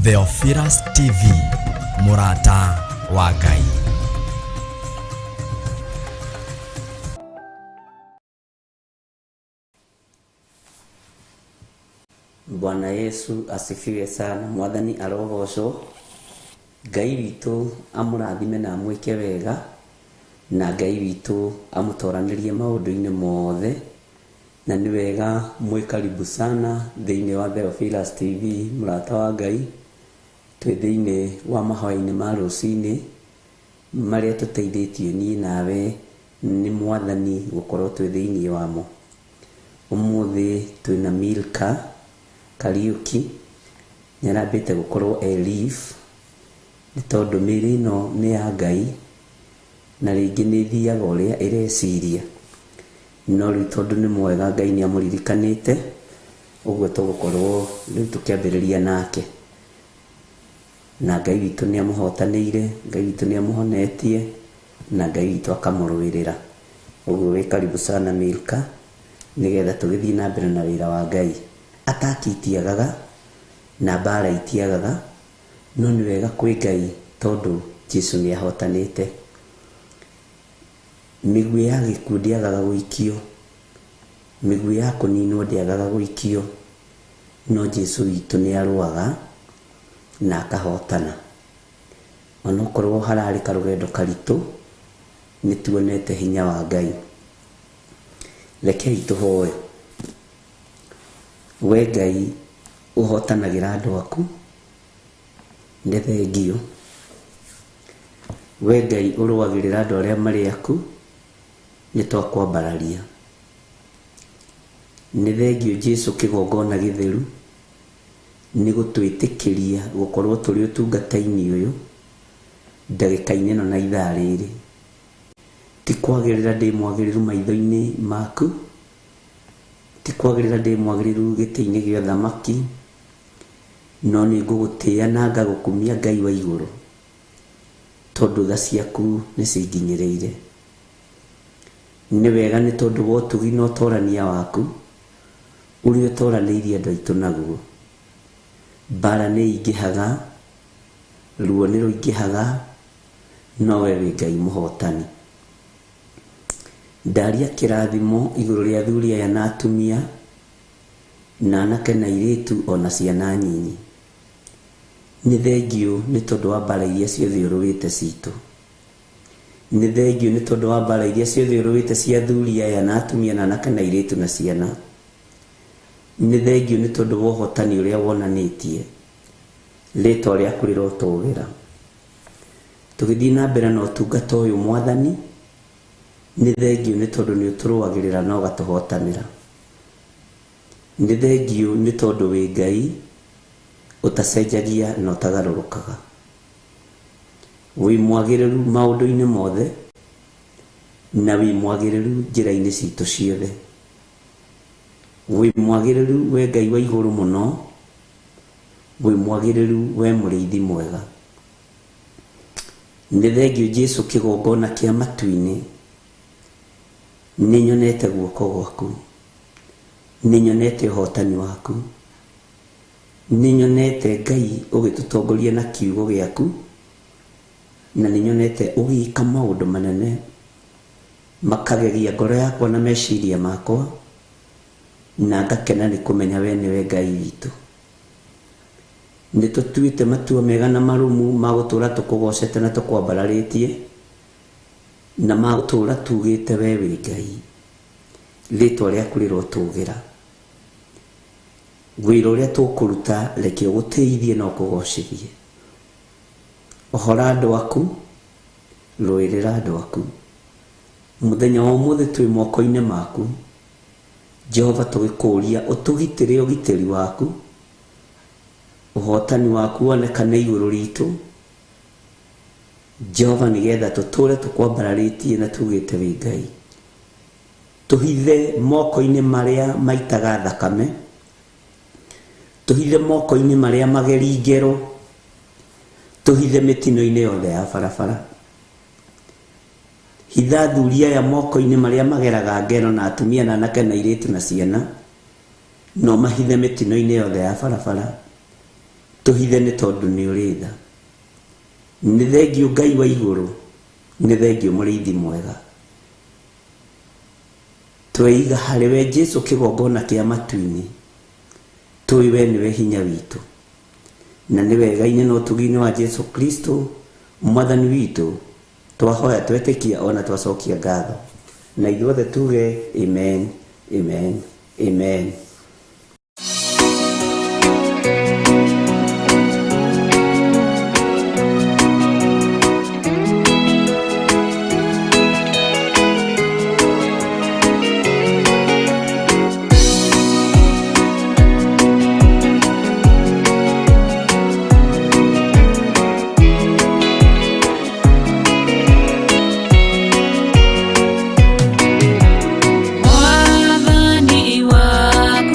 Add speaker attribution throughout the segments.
Speaker 1: Theophilus TV, mũrata wa Ngai.
Speaker 2: Bwana Yesu asifiwe sana. Mwathani arogocwo. Ngai witũ amũrathime na amwĩke wega, na Ngai witũ amũtoranĩrie maũndũ-inĩ mothe. Na nĩ wega mwĩ karibu sana thĩinĩ wa Theophilus TV, mũrata wa Ngai. Twĩ thĩinĩ wa mahoya-inĩ ma rũcinĩ marĩa tũteithĩtio niĩ nawe nĩ Mwathani gũkorwo twĩ thĩinĩ wamo. Ũmũthĩ twĩna Milka Kariuki, nĩ arambĩte gũkorwo e leave nĩ tondũ mĩĩrĩ ĩno nĩ ya Ngai na rĩngĩ nĩ ĩthiaga ũrĩa ĩreciria, no rĩu tondũ nĩ mwega Ngai nĩ amũririkanĩte, ũguo tũgũkorwo rĩu tũkĩambĩrĩria nake. Na Ngai witũ nĩ amũhotanĩire, Ngai witũ nĩ amũhonetie, na Ngai witũ akamũrũĩrĩra. Ũguo wĩ karibu sana Milka, nĩgetha tũgĩthiĩ na mbere na wĩra wa Ngai. Ataki itiagaga, na mbara itiagaga, no nĩ wega kwĩ Ngai tondũ Jesu nĩ ahotanĩte. Mĩguĩ ya gĩkuũ ndĩagaga gũikio, mĩguĩ ya kũninwo ndĩagaga gũikio, no Jesu witũ nĩ arũaga na akahotana. Onokorwo hararĩ karũgendo karitũ, nĩ tuonete hinya wa Ngai. Rekei tũhoe. We Ngai ũhotanagĩra andũ aku, nĩ thengio. We Ngai ũrũagĩrĩra andũ arĩa marĩ aku, nĩ twakwambararia. Nĩ thengio Jesu kĩgongona gĩtheru, nĩ gũtwĩtĩkĩria gũkorwo tũrĩ ũtungata-inĩ ũyũ, ndagĩka-inĩ ĩno na ithaa rĩrĩ. Ti kwagĩrĩra ndĩ mwagĩrĩru maitho-inĩ maku, ti kwagĩrĩra ndĩ mwagĩrĩru gĩtĩ-inĩ gĩa ũthamaki, no nĩ ngũgũtĩĩa na ngagũkumia Ngai wa igũrũ, tondũ tha ciaku nĩ cinginyĩrĩire. Nĩ wega nĩ tondũ wa ũtugi na ũtorania waku, ũrĩa ũtoranĩirie andũ aitũ naguo. Mbara nĩ ingĩhaga, ruo nĩ rũingĩhaga, no we wĩ Ngai mũhotani. Ndaria kĩrathimo igũrũ rĩa athuri aya na atumia, na anake na airĩtu ona ciana nyinyi. Nĩ thengio nĩ tondũ wa mbara iria ciothe ũrũĩte citũ. Nĩ thengio nĩ tondũ wa mbara iria ciothe ũrũĩte cia athuri aya na atumia na anake na airĩtu na ciana. Nĩ thengio nĩ tondũ wa ũhotani ũrĩa wonanĩtie. Rĩtwa rĩaku rĩrotũgĩra. Tũgĩthiĩ na mbere na ũtungata ũyũ Mwathani, nĩ thengio nĩ tondũ nĩ ũtũrũagĩrĩra na ũgatũhotanĩra. Nĩ thengio nĩ tondũ wĩ Ngai ũtacenjagia na ũtagarũrũkaga. Wĩ mwagĩrĩru maũndũ-inĩ mothe, na wĩ mwagĩrĩru njĩra-inĩ citũ ciothe. Wĩ mwagĩrĩru we Ngai wa igũrũ mũno, wĩ mwagĩrĩru we mũrĩithi mwega. Nĩ thengio Jesu kĩgongona kĩa matu-inĩ, nĩ nyonete guoko gwaku, nĩ nyonete ũhotani waku, nĩ nyonete Ngai ũgĩtũtongoria na kiugo gĩaku, na nĩ nyonete ũgĩka maũndũ manene makagegia ngoro yakwa na meciria makwa, na ngakena nĩ kũmenya we nĩwe Ngai witũ. Nĩ tũtuĩte matua mega na marũmu ma gũtũũra tũkũgocete na tũkwambararĩtie, na ma gũtũũra tugĩte we wĩ Ngai. Rĩtwa rĩaku rĩrotũgĩra. Wĩra ũrĩa tũkũruta reke ũgũtĩithie na ũkũgocithie. Ohora andũ aku, rũĩrĩra andũ aku. Mũthenya wa ũmũthĩ twĩ moko-inĩ maku. Jehova tũgĩkũria ũtũgitĩre ũgitĩri waku, ũhotani waku wonekane igũrũ ritũ. Jehova nĩgetha tũtũre tũkwambararĩtie na tugĩte wĩ Ngai. Tũhithe moko-inĩ marĩa maitaga thakame, tũhithe moko-inĩ marĩa mageri ngero, tũhithe mĩtino-inĩ yothe ya barabara. Hitha athuri aya moko-inĩ marĩa mageraga ngero na atumia na anake na airĩtu na ciana, no mahithe mĩtino-inĩ yothe ya barabara. Tũhithe nĩ tondũ nĩ ũrĩ tha. Nĩ thengiũ Ngai wa igũrũ, nĩ thengiũ mũrĩithi mwega. Tweiga harĩ we Jesu kĩgongona kĩa matu-inĩ, tũĩ we nĩwe hinya witũ. Na nĩ wega-inĩ na ũtugi-inĩ wa Jesu Kristo mwathani witũ twahoya twetĩkia ona twacokia ngatho. Na ithuothe tuge amen, amen, amen.
Speaker 3: Mwathani wakwa.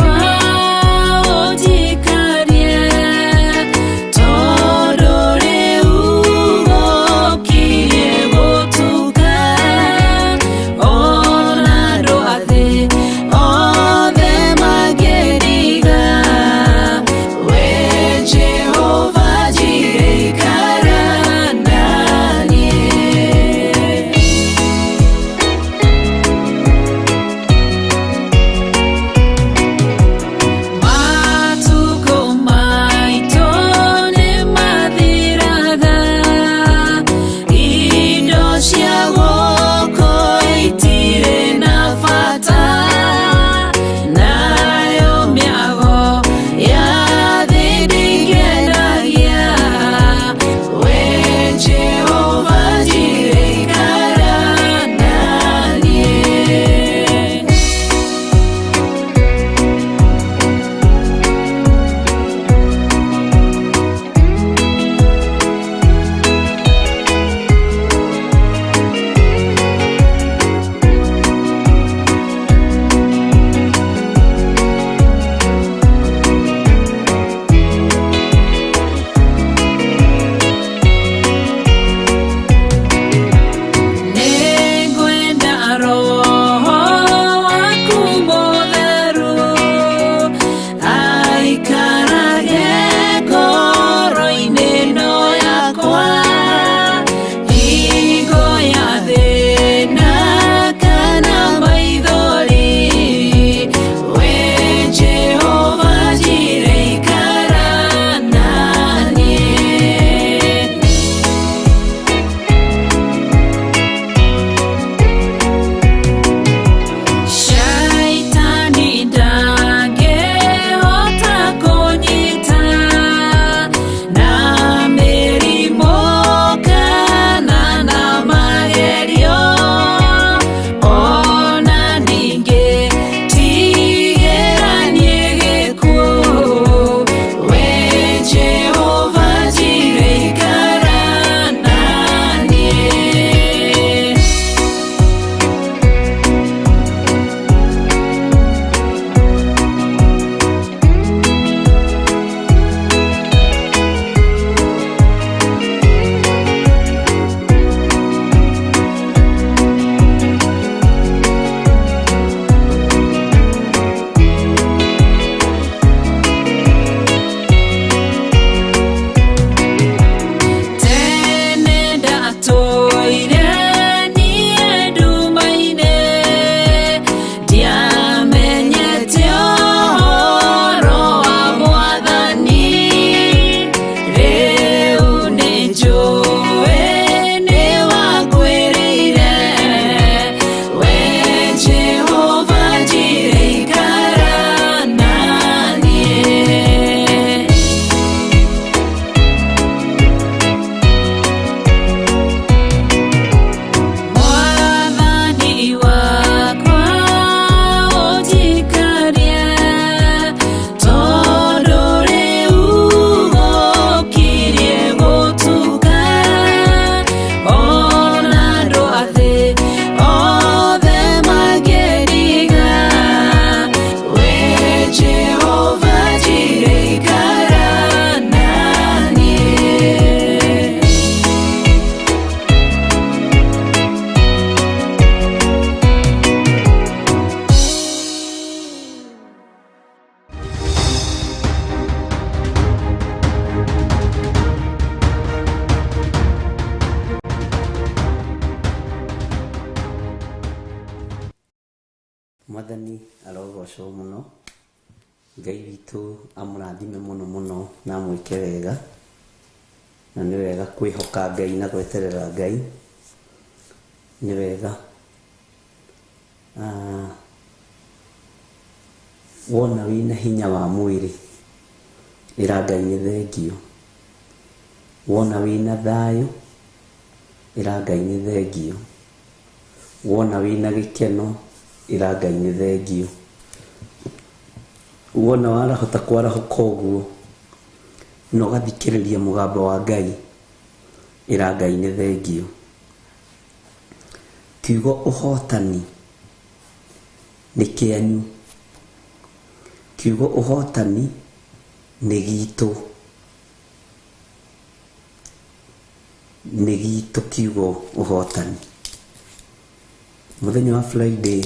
Speaker 2: Mwathani arogocwo mũno. Ngai witũ amũrathime mũno mũno na amwĩke wega. Na nĩ wega kwĩhoka Ngai na gweterera Ngai. Nĩ wega. Wona wĩna hinya wa mwĩrĩ, ĩra Ngai nĩ thengiũ. Wona wĩna thayũ, ĩra Ngai nĩ thengiũ. Wona wĩna gĩkeno, ĩra Ngai nĩ thengiũ. Wona warahota kwarahũka ũguo na ũgathikĩrĩria mũgambo wa Ngai, ĩra Ngai nĩ thengiũ. Kiugo ũhotani nĩ kĩanyu. Kiugo ũhotani nĩ gitũ. Nĩ gitũ kiugo ũhotani. Mũthenya wa Friday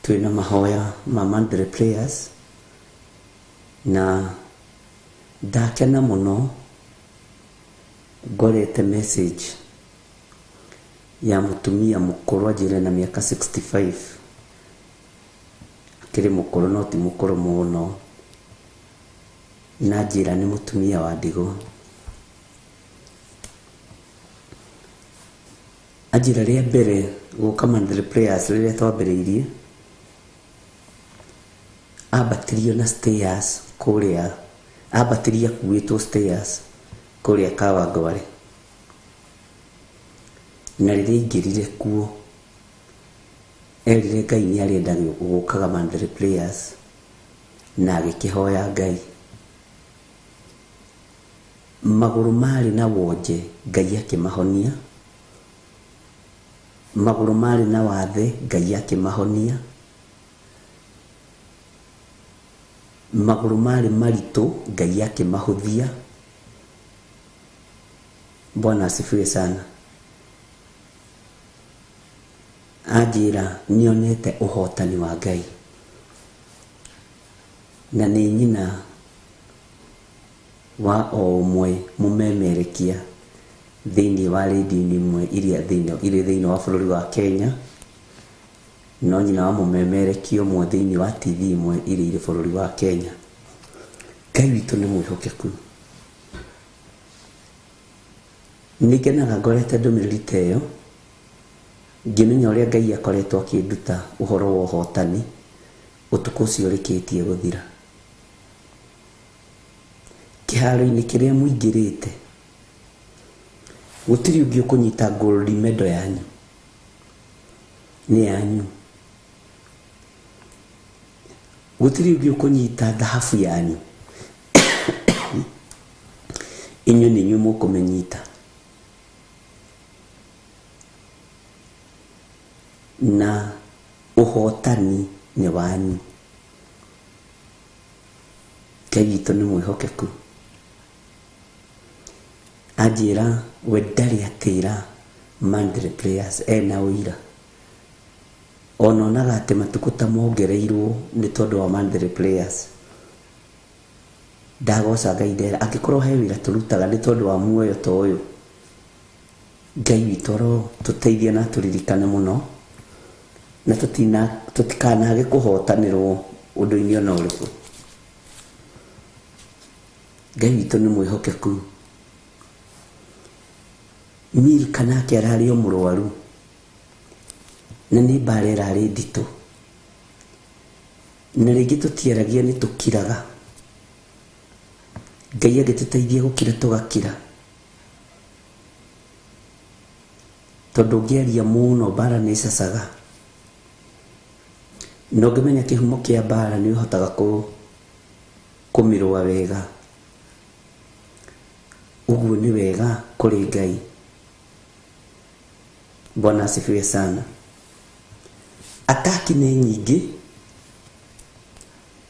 Speaker 2: twĩna mahoya ma Monthly Prayers na ndakena mũno ngorete message ya mũtumia mũkũrũ anjĩre na mĩaka 65. Akĩrĩ mũkũrũ no ti mũkũrũ mũno. Na njĩra nĩ mũtumia wa ndigwa. Anjĩra rĩa mbere gũka Monthly Prayers rĩrĩa twambĩrĩirie, ambatĩrio na stairs kũrĩa, ambatĩrio akuĩtwo stairs kũrĩa Kawangware. Na rĩrĩa aingĩrire kuo, erire Ngai nĩ arenda gũkaga Monthly Prayers na agĩkĩhoya Ngai. Magũrũ marĩ na wonje, Ngai akĩmahonia. Magũrũ marĩ na wathe, Ngai akĩmahonia. Magũrũ marĩ maritũ, Ngai akĩmahũthia. Bwana asifiwe sana. Anjĩra nĩonete ũhotani wa Ngai. Na nĩ nyina wa o ũmwe mũmemerekia thĩinĩ wa redio-inĩ imwe iria irĩ thĩinĩ wa bũrũri wa Kenya, no nyina wa mũmemerekia ũmwe thĩinĩ wa TV imwe iria irĩ bũrũri wa Kenya. Ngai witũ nĩ mwĩhokeku. Nĩ ngenaga ngorete ndũmĩrĩri ta ĩyo, ngĩmenya ũrĩa Ngai akoretwo akĩnduta ũhoro wa ũhotani ũtukũ ũcio ũrĩkĩtie gũthira. Kĩharo-inĩ kĩrĩa mũingĩrĩte, gũtirĩ ũngĩ ũkũnyita gold medal yanyu, nĩ yanyu. Gũtirĩ ũngĩ ũkũnyita thahabu yanyu, inyuĩ nĩ inyuĩ mũkũmĩnyita. Na ũhotani nĩ wanyu. Ngai witũ nĩ mwĩhokeku. Anjĩra we ndarĩ atĩra Monthly Prayers ena ũira. Ona onaga atĩ matukũ ta mongereirwo nĩ tondũ wa Monthly Prayers. Ndagoca Ngai ndera angĩkorwo he wĩra tũrutaga nĩ tondũ wa muoyo ta ũyũ, Ngai witũ aro tũteithie na tũririkane mũno na tũtikanage kũhotanĩrwo ũndũ-inĩ ona ũrĩkũ. Ngai witũ nĩ mwĩhokeku. Milka nake ararĩ o mũrwaru na nĩ mbara ĩrarĩ nditũ, na rĩngĩ tũtiaragia nĩ tũkiraga. Ngai agĩtũteithia gũkira tũgakira, tondũ ũngĩaria mũno mbara nĩ ĩcacaga. Na ũngĩmenya kĩhumo kĩa mbara nĩ ũhotaga kũmĩrũa wega. Ũguo nĩ wega kũrĩ Ngai. Bwana asifiwe sana. Ataki nĩ nyingĩ,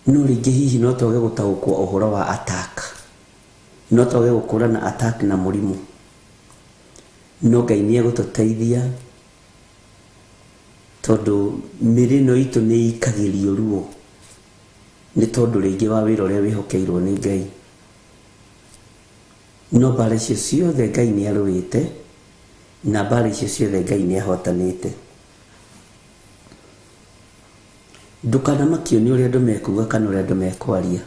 Speaker 2: no rĩngĩ hihi no twage gũtaũkwo ũhoro wa attack. No twage gũkũrana attack na mũrimũ. No Ngai nĩ egũtũteithia tondũ mĩĩrĩ ĩno itũ nĩ ĩikagĩrio ruo nĩ tondũ rĩngĩ wa wĩra ũrĩa wĩhokeirwo nĩ Ngai. No mbara icio ciothe Ngai nĩ arũĩte, na mbara icio ciothe Ngai nĩ ahotanĩte. Ndũkanamakio nĩ ũrĩa andũ mekuga kana ũrĩa andũ mekwaria,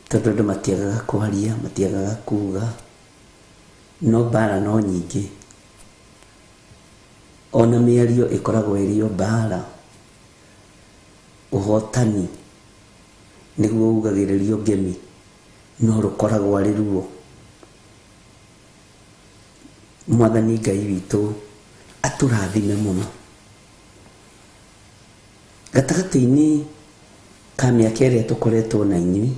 Speaker 2: tondũ andũ matiagaga kwaria, matiagaga kuga, no mbara no nyingĩ. Ona mĩario ĩkoragwo ĩrĩ o mbara. Ũhotani nĩguo ugagĩrĩrio ngemi, no rũkoragwo arĩ ruo. Mwathani Ngai witũ atũrathime mũno. Gatagatĩ-inĩ ka mĩaka ĩrĩa tũkoretwo na inyuĩ,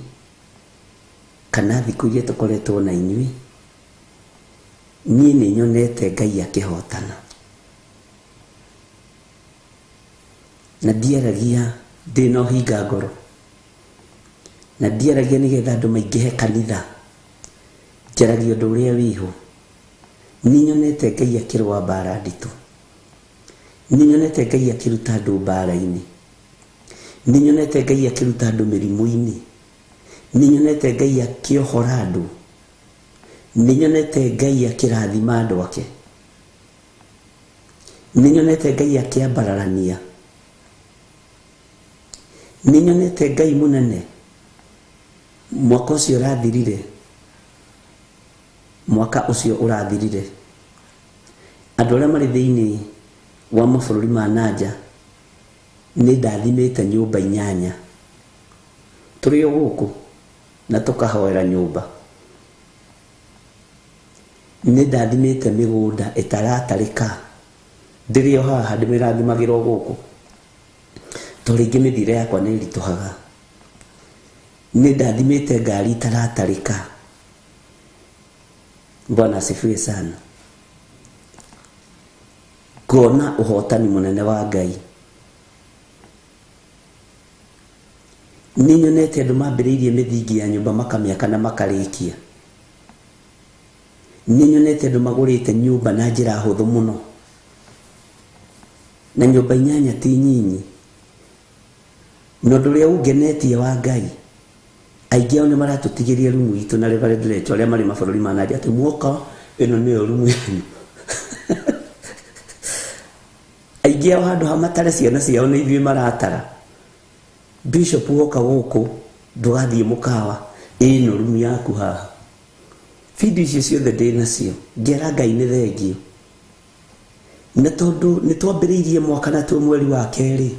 Speaker 2: kana thikũ iria tũkoretwo na inyuĩ, niĩ nĩ nyonete Ngai akĩhotana. Na ndiaragia ndĩ na ũhinga ngoro, na ndiaragia nĩgetha andũ maingĩhe kanitha, njaragia ũndũ ũrĩa wĩho. Nĩ nyonete Ngai akĩrũa mbara nditũ, nĩ nyonete Ngai akĩruta andũ mbara-inĩ, nĩ nyonete Ngai akĩruta andũ mĩrimũ-inĩ, nĩ nyonete Ngai akĩohora andũ, nĩ nyonete Ngai akĩrathima andũ ake, nĩ nyonete Ngai akĩambararania, nĩ nyonete Ngai mũnene. Mwaka ũcio ũrathirire, mwaka ũcio ũrathirire, andũ arĩa marĩ thĩinĩ wa mabũrũri ma nanja nĩ ndathimĩte nyũmba 8 tũrĩ o gũkũ na tũkahoera nyũmba. Nĩ ndathimĩte mĩgũnda ĩtaratarĩka, ndĩrĩ o haha ndĩmĩrathimagĩra o gũkũ, tondũ rĩngĩ mĩthiĩre yakwa nĩ ĩritũhaga. Nĩ ndathimĩte ngari itaratarĩka. Bwana asifiwe sana. Ngona ũhotani mũnene wa Ngai. Nĩ nyonete andũ mambĩrĩirie mĩthingi ya nyũmba makamĩaka na makarĩkia. Nĩ nyonete andũ magũrĩte nyũmba na njĩra hũthũ mũno, na nyũmba 8 ti nyinyi. Na ũndũ ũrĩa ũngenetie wa Ngai, aingĩ ao nĩ maratũtigĩria rumu itũ na Reverend Lecho arĩa marĩ mabũrũri ma nanja atĩ mwoka ĩno nĩyo rumu yanyu. Aingĩ ao handũ ha matare ciana ciao nĩ ithuĩ maratara. Bishop woka gũkũ ndũgathiĩ mũkawa, ĩno rumu yaku haha. Video icio ciothe ndĩ nacio, ngera Ngai nĩ thengio. Na tondũ nĩ twambĩrĩirie mwaka na twĩ mweri wa kerĩ,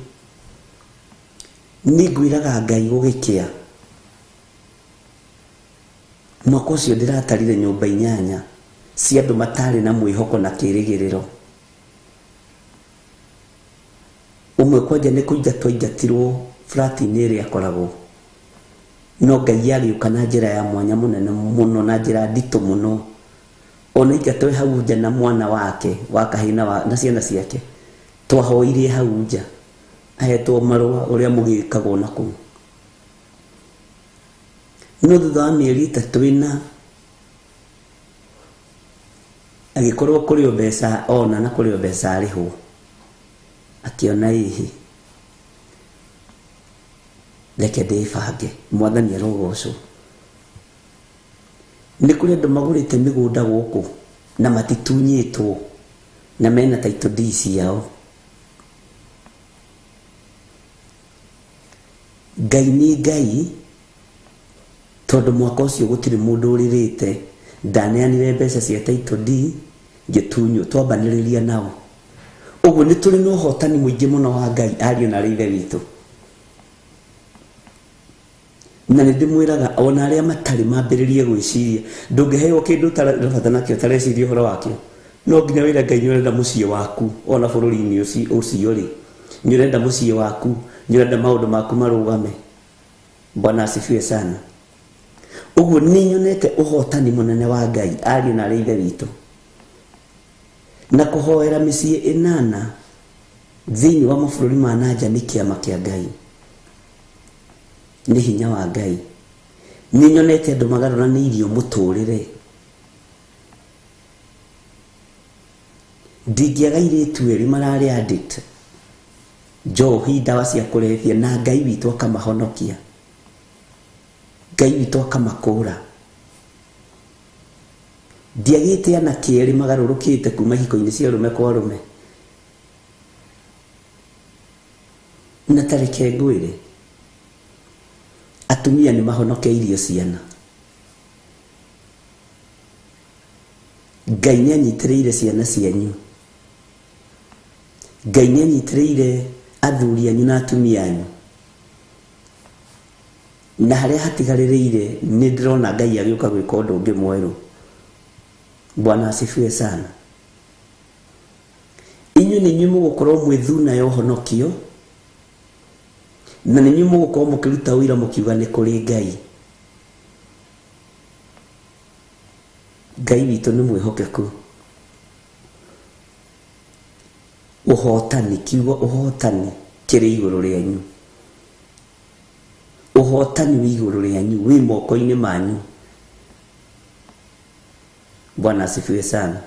Speaker 2: nĩ ngwĩraga Ngai gũgĩkĩa. Mwaka ũcio ndĩratarire nyũmba 8 cia andũ matarĩ na mwĩhoko na kĩrĩgĩrĩro. Ũmwe kwanja nĩ kũingatwo aingatirwo flat-inĩ ĩrĩa akoragwo, no Ngai agĩũka na njĩra ya mwanya mũnene mũno, na njĩra nditũ mũno. Ona aingatwo hau nja na mwana wake wa kahĩĩ na ciana ciake, twahoirie hau nja ahetwo marũa ũrĩa mũgĩkagwo na kũu. No thutha wa mĩeri 3 4 agĩkorwo kũrĩ o mbeca ona na kũrĩ o mbeca arĩhwo, akĩona ĩhĩ, reke ndĩbange. Mwathani arogocwo. Nĩ kũrĩ andũ magũrĩte mĩgũnda gũkũ na matitunyĩtwo na mena title deed ciao. Ngai nĩ Ngai, tondũ mwaka ũcio gũtirĩ mũndũ ũrĩrĩte. Ndaneanire mbeca cia title deed ngĩtunywo, twambanĩrĩria nao. Ũguo nĩ tũrĩ na ũhotani mũingĩ mũno wa Ngai, ariũ na arĩ ithe witũ. Na nĩ ndĩmwĩraga ona arĩa matarĩ mambĩrĩrie gwĩciria, ndũngĩheo kĩndũ ũtarabata nakĩo ũtareciria ũhoro wakĩo. No nginya wĩre Ngai nĩ ũrenda mũciĩ waku, ona bũrũri-inĩ ũcio rĩ, nĩ ũrenda mũciĩ waku, nĩ ũrenda maũndũ maku marũgame. Bwana asifiwe sana. Ũguo nĩ nyonete ũhotani mũnene wa Ngai, ariũ na arĩ ithe witũ. Na kũhoera mĩciĩ 8 thĩinĩ wa mabũrũri ma nanja nĩ kĩama kĩa Ngai, nĩ hinya wa Ngai. Nĩ nyonete andũ magarũranĩirio mũtũrĩre. Ndingĩaga airĩtu erĩ mararĩ addict njohi, ndawa cia kũrebia, na Ngai witũ akamahonokia, Ngai witũ akamakũra. Ndiagĩte anake erĩ magarũrũkĩte kuma ihiko-inĩ cia arũme kwa arũme. Ta reke ngwĩre, atumia nĩ mahonokeirio ciana. Ngai nĩ anyitĩrĩire ciana cianyu. Ngai nĩ anyitĩrĩire athuri anyu na atumia anyu. Na harĩa hatigarĩrĩire nĩ ndĩrona Ngai agĩũka gwĩka ũndũ ũngĩ mwerũ. Bwana asifiwe sana. Inyuĩ nĩ inyuĩ mũgũkorwo mwĩ thuna ya ũhonokio, na nĩ inyuĩ mũgũkorwo mũkĩruta ũira mũkiuga nĩ kũrĩ Ngai. Ngai witũ nĩ mwĩhokeku. Ũhotani, kiugo ũhotani kĩrĩ igũrũ rĩanyu. Ũhotani wĩ igũrũ rĩanyu, wĩ moko-inĩ manyu. Bwana asifiwe sana.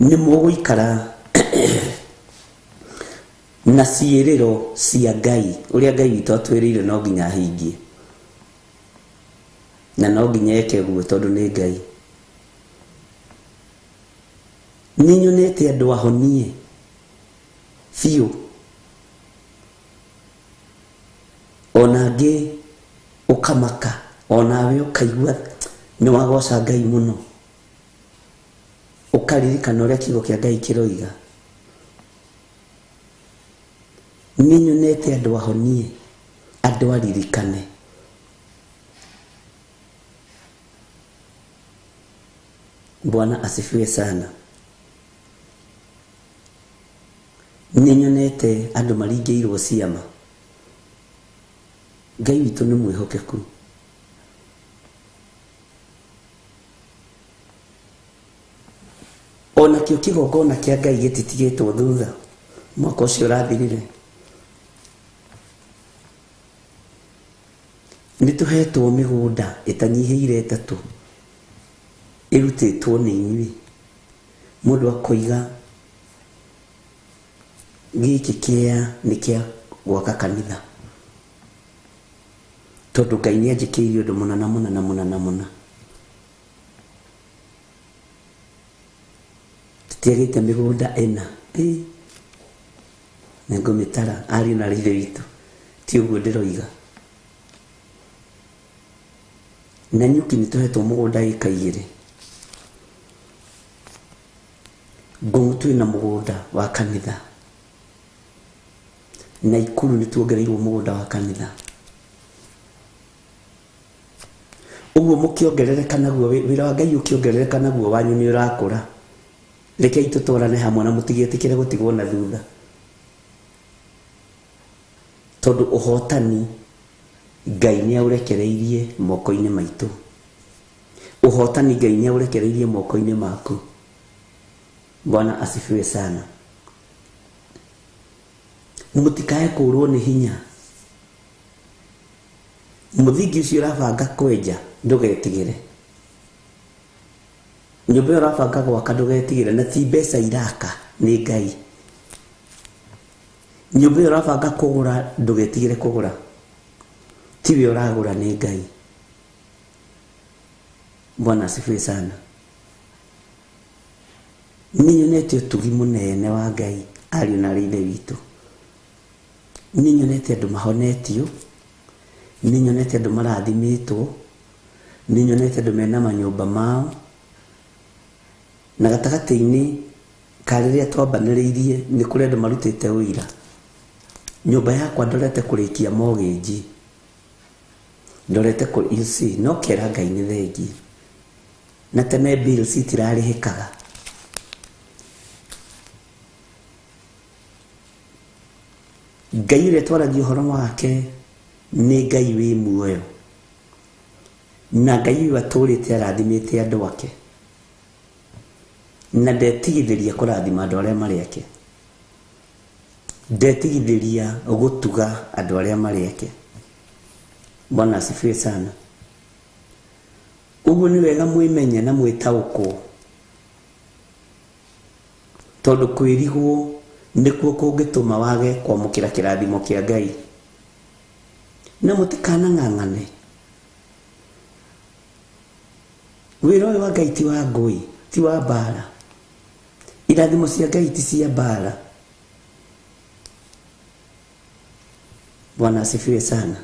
Speaker 2: Nĩ mũgũikara na ciĩrĩro cia Ngai, ũrĩa Ngai witũ atwĩrĩire no nginya ahingie, na no nginya eke guo tondũ nĩ Ngai. Nĩ nyonete andũ ahonie biũ, ona angĩ ũkamaka, onawe ũkaigua nĩ wagoca Ngai mũno, ũkaririkana ũrĩa kiugo kĩa Ngai kĩroiga. Nĩ nyonete andũ ahonie, andũ aririkane. Bwana asifiwe sana. Nĩ nyonete andũ maringĩirwo ciama. Ngai witũ nĩ mwĩhokeku. Ona kĩo kĩgongona kĩa Ngai gĩtitigĩtwo thutha. Mwaka ũcio ũrathirire nĩ tũhetwo mĩgũnda ĩtanyihĩire 3 ĩrutĩtwo nĩ inyuĩ. Mũndũ akoiga gĩkĩ kĩa nĩ kĩa gwaka kanitha, tondũ Ngai nĩ anjĩkĩire ũndũ mũna na mũna na mũna na mũna. Tũtiagĩte mĩgũnda ĩna, nĩngũmĩtara ariũ na ithe witũ, ti ũguo ndĩroiga. Na nyuki nĩ tũhetwo mũgũnda ĩka 2. Ngong'u twĩna mũgũnda wa kanitha, na Ikuru nĩ tuongereirwo mũgũnda wa kanitha. Ũguo mũkĩongerereka naguo, wĩra wa Ngai ũkĩongerereka naguo wanyu nĩ ũrakũra. Rekei tũtwarane hamwe na mũtigetĩkĩre gũtigwo na thutha, tondũ ũhotani Ngai nĩ aũrekereirie moko-inĩ maitũ. Ũhotani Ngai nĩ aũrekereirie moko-inĩ maku. Bwana asifiwe sana. Mũtikae kũrwo nĩ hinya. Mũthingi ũcio ũrabanga kwenja ndũgetigĩre. Nyũmba ĩyo ũrabanga gwaka ndũgetigĩre, na ti mbeca iraka, nĩ Ngai. Nyũmba ĩyo ũrabanga kũgũra ndũgetigĩre kũgũra, tiwe ũragũra, nĩ Ngai. Bwana asifiwe sana. Nĩ nyonete ũtugi mũnene wa Ngai ariũ na arĩ ithe witũ. Nĩ nyonete andũ mahonetio, nĩ nyonete andũ marathimĩtwo, nĩ nyonete andũ mena manyũmba mao. Na gatagatĩ-inĩ ka rĩrĩa twambanĩrĩirie nĩ kũrĩ andũ marutĩte ũira. Nyũmba yakwa ndorete kũrĩkia mortgage, ndorete you see, no kera Ngai nĩ thengi. Na tene bills itirarĩhĩkaga. Ngai ũrĩa twaragia ũhoro wake nĩ Ngai wĩ muoyo, na Ngai ũyũ atũrĩte arathimĩte andũ ake, na ndetigithĩria kũrathima andũ arĩa marĩ ake, ndetigithĩria gũtuga andũ arĩa marĩ ake. Bwana asifiwe sana. Ũguo nĩ wega mwĩmenye na mwĩtaũkwo, tondũ kwĩrigwo nĩkuo kũngĩtũma wage kwamũkĩra kĩrathimo kĩa Ngai. Na mũtikanang'ang'ane. Wĩra ũyũ wa Ngai ti wa ngũĩ, ti wa mbara. Irathimo cia Ngai ti cia mbara. Bwana asifiwe sana.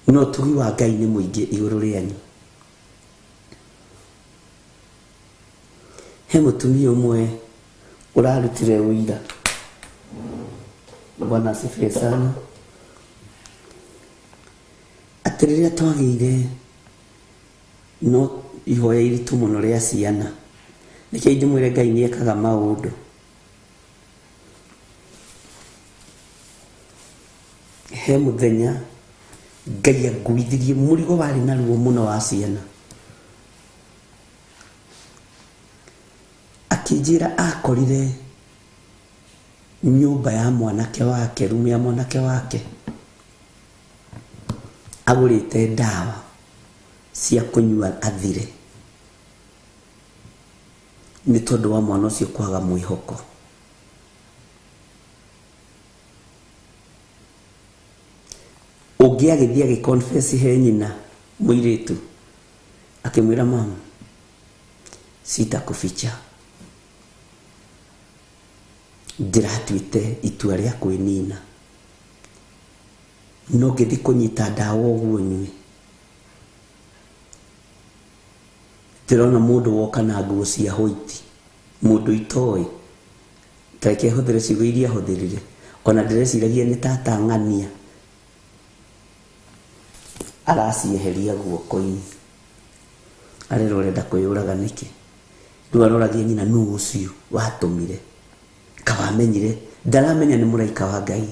Speaker 2: No ũtugi wa Ngai nĩ mũingĩ igũrũ rĩanyu. He mũtumia ũmwe ũrarutire ũira. Bwana asifiwe sana. Atĩ rĩrĩa twagĩire no ihoya iritũ mũno rĩa ciana. Rekei ndĩmwĩre Ngai nĩ ekaga maũndũ. He mũthenya Ngai anguithirie mũrigo warĩ na ruo mũno wa ciana. Akĩnjĩra akorire nyũmba ya mwanake wake, rumu ya mwanake wake, agũrĩte ndawa cia kũnyua athire nĩ tondũ wa mwana ũcio kwaga mwĩhoko. Ũngĩ agĩthiĩ agĩ confess he nyina mũirĩtu akĩmwĩra mama sitakuficha ndĩratuĩte itua rĩa kwĩnina no ngĩthiĩ kũnyita ndawa ũguo nyue ndĩrona mũndũ woka na nguo cia white mũndũ itoĩ ta reke hũthĩre ciugo iria ahũthĩrire ona ndĩreciragia nĩ tata ng'ania aracieheria guoko-inĩ arerwo ũrenda kwĩyũraga nĩkĩ rĩu aroragia nyina nũ ũcio watũmire kawamenyire ndaramenya nĩ mũraika wa Ngai.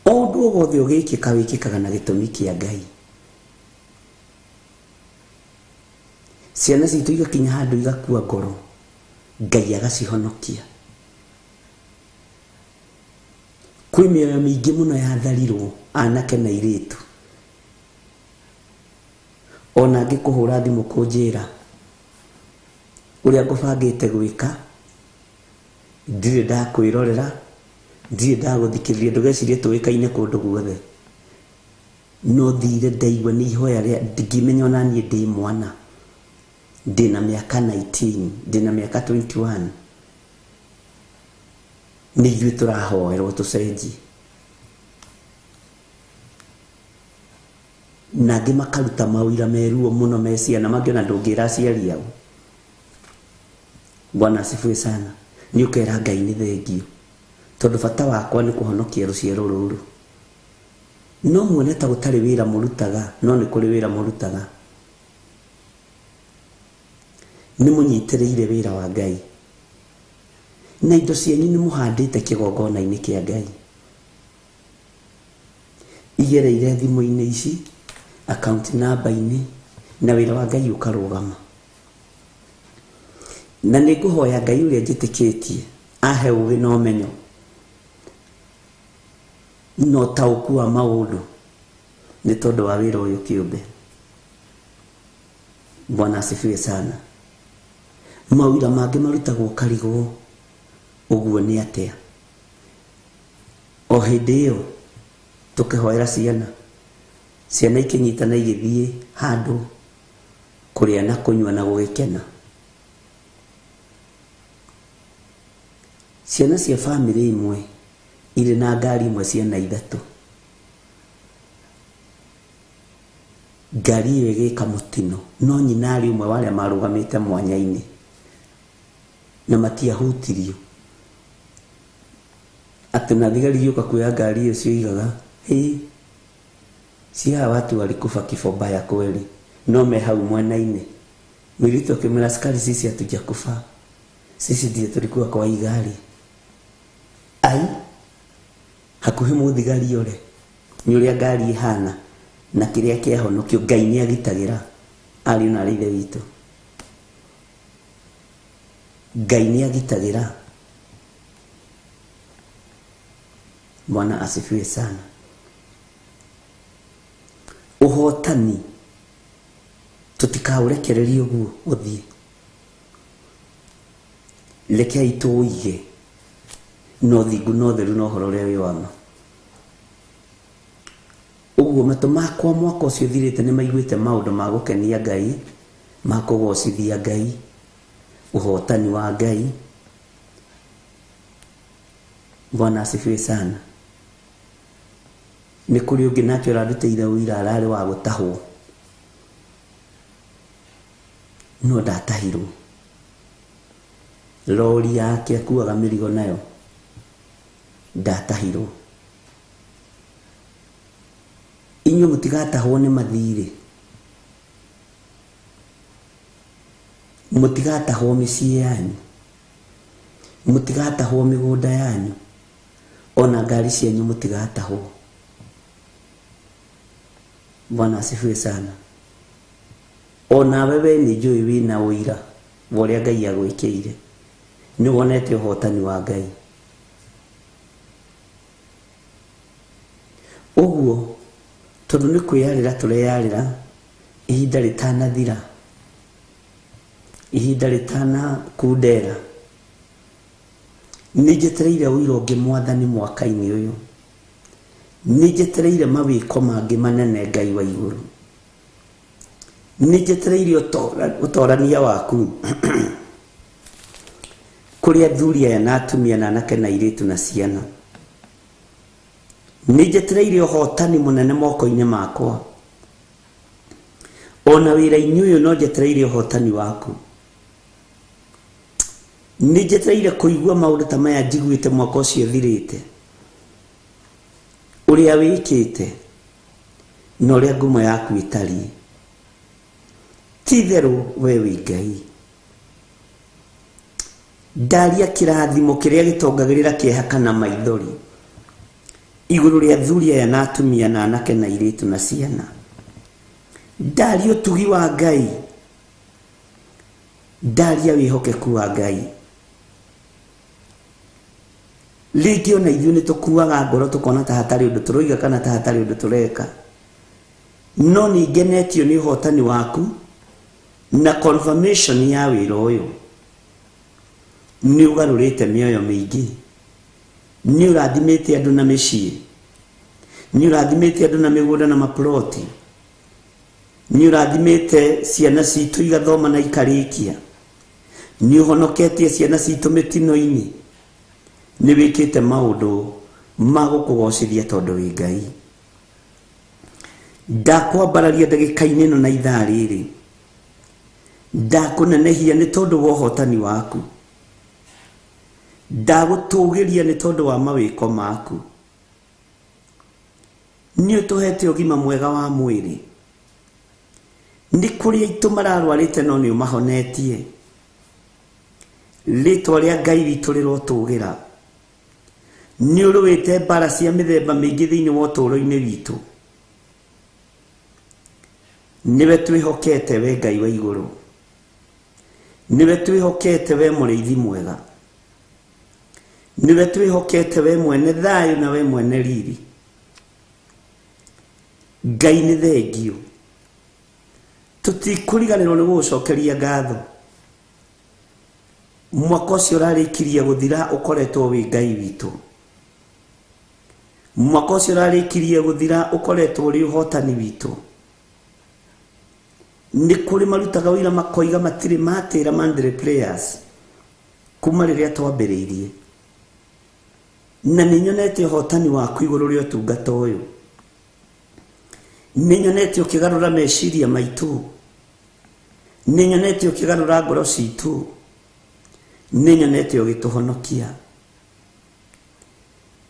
Speaker 2: O ũndũ o wothe ũgĩkĩka wĩkĩkaga na gĩtũmi kĩa Ngai. Ciana citũ igakinya handũ igakua ngoro, Ngai agacihonokia. Kwĩ mĩoyo mĩingĩ mũno yatharirwo anake na airĩtu. Ona angĩ kũhũra thimũ kũnjĩra ũrĩa ngũbangĩte gwĩka, ndirĩ ndakwĩrorera, ndirĩ ndagũthikĩrĩria, ndũgecirie tũĩkaine kũndũ guothe. No thire ndaigua nĩ ihoya rĩa, ngĩmenya ona niĩ ndĩ mwana, ndĩna mĩaka 19, ndĩna mĩaka 21, nĩ ithuĩ tũrahoerwo tũcenjie. Na angĩ makaruta maũira me ruo mũno me ciana, mangĩona ndũngĩra aciari ao. Bwana asifiwe sana. Nĩ ũkera Ngai nĩ thengio, tondũ bata wakwa nĩ kũhonokia rũciaro rũrũ. No muone ta gũtarĩ wĩra mũrutaga, no nĩ kũrĩ wĩra mũrutaga. Nĩ mũnyitĩrĩire wĩra wa Ngai. Na indo cianyu nĩ mũhandĩte kĩgongona-inĩ kĩa Ngai. Igereire thimũ-inĩ ici, account number-inĩ, na wĩra wa Ngai ũkarũgama. Na nĩ ngũhoya Ngai ũrĩa njĩtĩkĩtie ahe ũgĩ na ũmenyo na ũtaũku wa maũndũ nĩ tondũ wa wĩra ũyũ kĩũmbe. Bwana asifiwe sana. Mawĩra mangĩ marutagwo karigwo ũguo nĩ atĩa. O hĩndĩ ĩyo tũkĩhoera ciana, ciana ikĩnyitana igĩthiĩ handũ kũrĩa na kũnyua na gũgĩkena. Ciana cia bamĩrĩ ĩmwe irĩ na ngari ĩmwe ciana ithatũ. Ngari ĩyo ĩgĩka mũtino, no nyina arĩ ũmwe wa arĩa marũgamĩte mwanya-inĩ na matiahutirio. Atĩ na thigari igĩũka kuoya ngari ĩyo cioigaga, hĩ, si hawa watu walikufa kifo mbaya kweli, no me hau mwena-inĩ. Mũirĩtu akĩmwĩra askari, sisi hatujakufa, sisi ndiye tulikuwa kwa hii gari. Ai, hakuhĩ mũthigari ore nĩ ũrĩa ngari ĩhana na kĩrĩa kĩahonokio. Ngai nĩ agitagĩra ariũ na aarĩ ithe witũ. Ngai nĩ agitagĩra. Bwana asifiwe sana. Ũhotani tũtikaũrekererie ũguo ũthiĩ, rekei tũũige na ũthingu na ũtheru na ũhoro ũrĩa wĩ wa ma. Ũguo matũ makwa mwaka ũcio ũthirĩte nĩ maiguĩte maũndũ ma gũkenia Ngai Ma kũgocithia Ngai, ũhotani wa Ngai. Bwana asifiwe sana. Nĩ kũrĩ ũngĩ nake ũrandutĩire ũira ararĩ wa gũtahwo no ndatahirwo. Rori yake akuaga mĩrigo nayo ndatahirwo. Inyuĩ mũtigatahwo nĩ mathirĩ, mũtigatahwo mĩciĩ yanyu, mũtigatahwo mĩgũnda yanyu, ona ngari cianyu mũtigatahwo. Bwana asifiwe sana. Onawe we nĩ njũĩ wĩna ũira wa ũrĩa Ngai agwĩkĩire, nĩ wonete ũhotani wa Ngai. Ũguo tondũ nĩ kwĩyarĩra tũreyarĩra ihinda rĩtanathira, ihinda rĩtanakundera, nĩ njetereire ũira ũngĩ Mwathani mwaka-inĩ ũyũ. Nĩ njetereire mawĩko mangĩ manene Ngai wa igũrũ. Nĩ njetereire ũtorania waku kũrĩ athuri aya na atumia na anake na airĩtu na ciana. Nĩ njetereire ũhotani mũnene moko-inĩ makwa. Ona wĩra-inĩ ũyũ no njetereire ũhotani waku. Nĩ njetereire kũigua maũndũ ta maya njiguĩte mwaka ũcio ũthirĩte, ũrĩa wĩkĩte na ũrĩa ngumo yaku ĩtariĩ. Ti itherũ we wĩ Ngai. Ndaria kĩrathimo kĩrĩa gĩtongagĩrĩra kĩeha kana maithori igũrũ rĩa athuri aya na atumia na anake na airĩtu na ciana. Ndaria ũtugi wa Ngai, ndaria wĩhokeku wa Ngai. Rĩngĩ ona ithuĩ nĩ tũkuaga ngoro tũkona ta hatarĩ ũndũ tũroiga kana ta hatarĩ ũndũ tũreka, no nĩ ngenetio nĩ ũhotani waku na confirmation ya wĩra ũyũ. Nĩ ũgarũrĩte mĩoyo mĩingĩ, nĩ ũrathimĩte andũ na mĩciĩ, nĩ ũrathimĩte andũ na mĩgũnda na maploti, nĩ ũrathimĩte ciana citũ igathoma na ikarĩkia, nĩ ũhonoketie ciana citũ mĩtino-inĩ, nĩ wĩkĩte maũndũ ma gũkũgocithia tondũ wĩ Ngai. Ndakwambararia ndagĩka-inĩ ĩno na ithaa rĩrĩ, ndakũnenehia nĩ tondũ wa ũhotani waku, ndagũtũgĩria nĩ tondũ wa mawĩko maku. Nĩ ũtũhete ũgima mwega wa mwĩrĩ, nĩ kũrĩ aitũ mararwarĩte no nĩ ũmahonetie. Rĩtwa rĩa Ngai witũ rĩrotũgĩra. Nĩ ũrũĩte mbara cia mĩthemba mĩingĩ thĩinĩ wa ũtũũro-inĩ witũ. Nĩwe twĩhokete we Ngai wa igũrũ, nĩwe twĩhokete we mũrĩithi mwega, nĩwe twĩhokete we mwene thayũ na we mwene riri. Ngai nĩ thengio, tũtikũriganĩrwo nĩ gũgũcokeria ngatho. Mwaka ũcio ũrarĩkirie gũthira ũkoretwo wĩ Ngai witũ. Mwaka ũcio ũrarĩkirie gũthira ũkoretwo ũrĩ ũhotani witũ. Nĩ kũrĩ marutaga ũira makoiga matirĩ matĩra Mandre Players kuma rĩrĩa twambĩrĩirie, na nĩ nyonete ũhotani waku igũrũ rĩa ũtungata ũyũ. Nĩ nyonete ũkĩgarũra meciria maitũ, nĩ nyonete ũkĩgarũra ngoro citũ, nĩ nyonete ũgĩtũhonokia.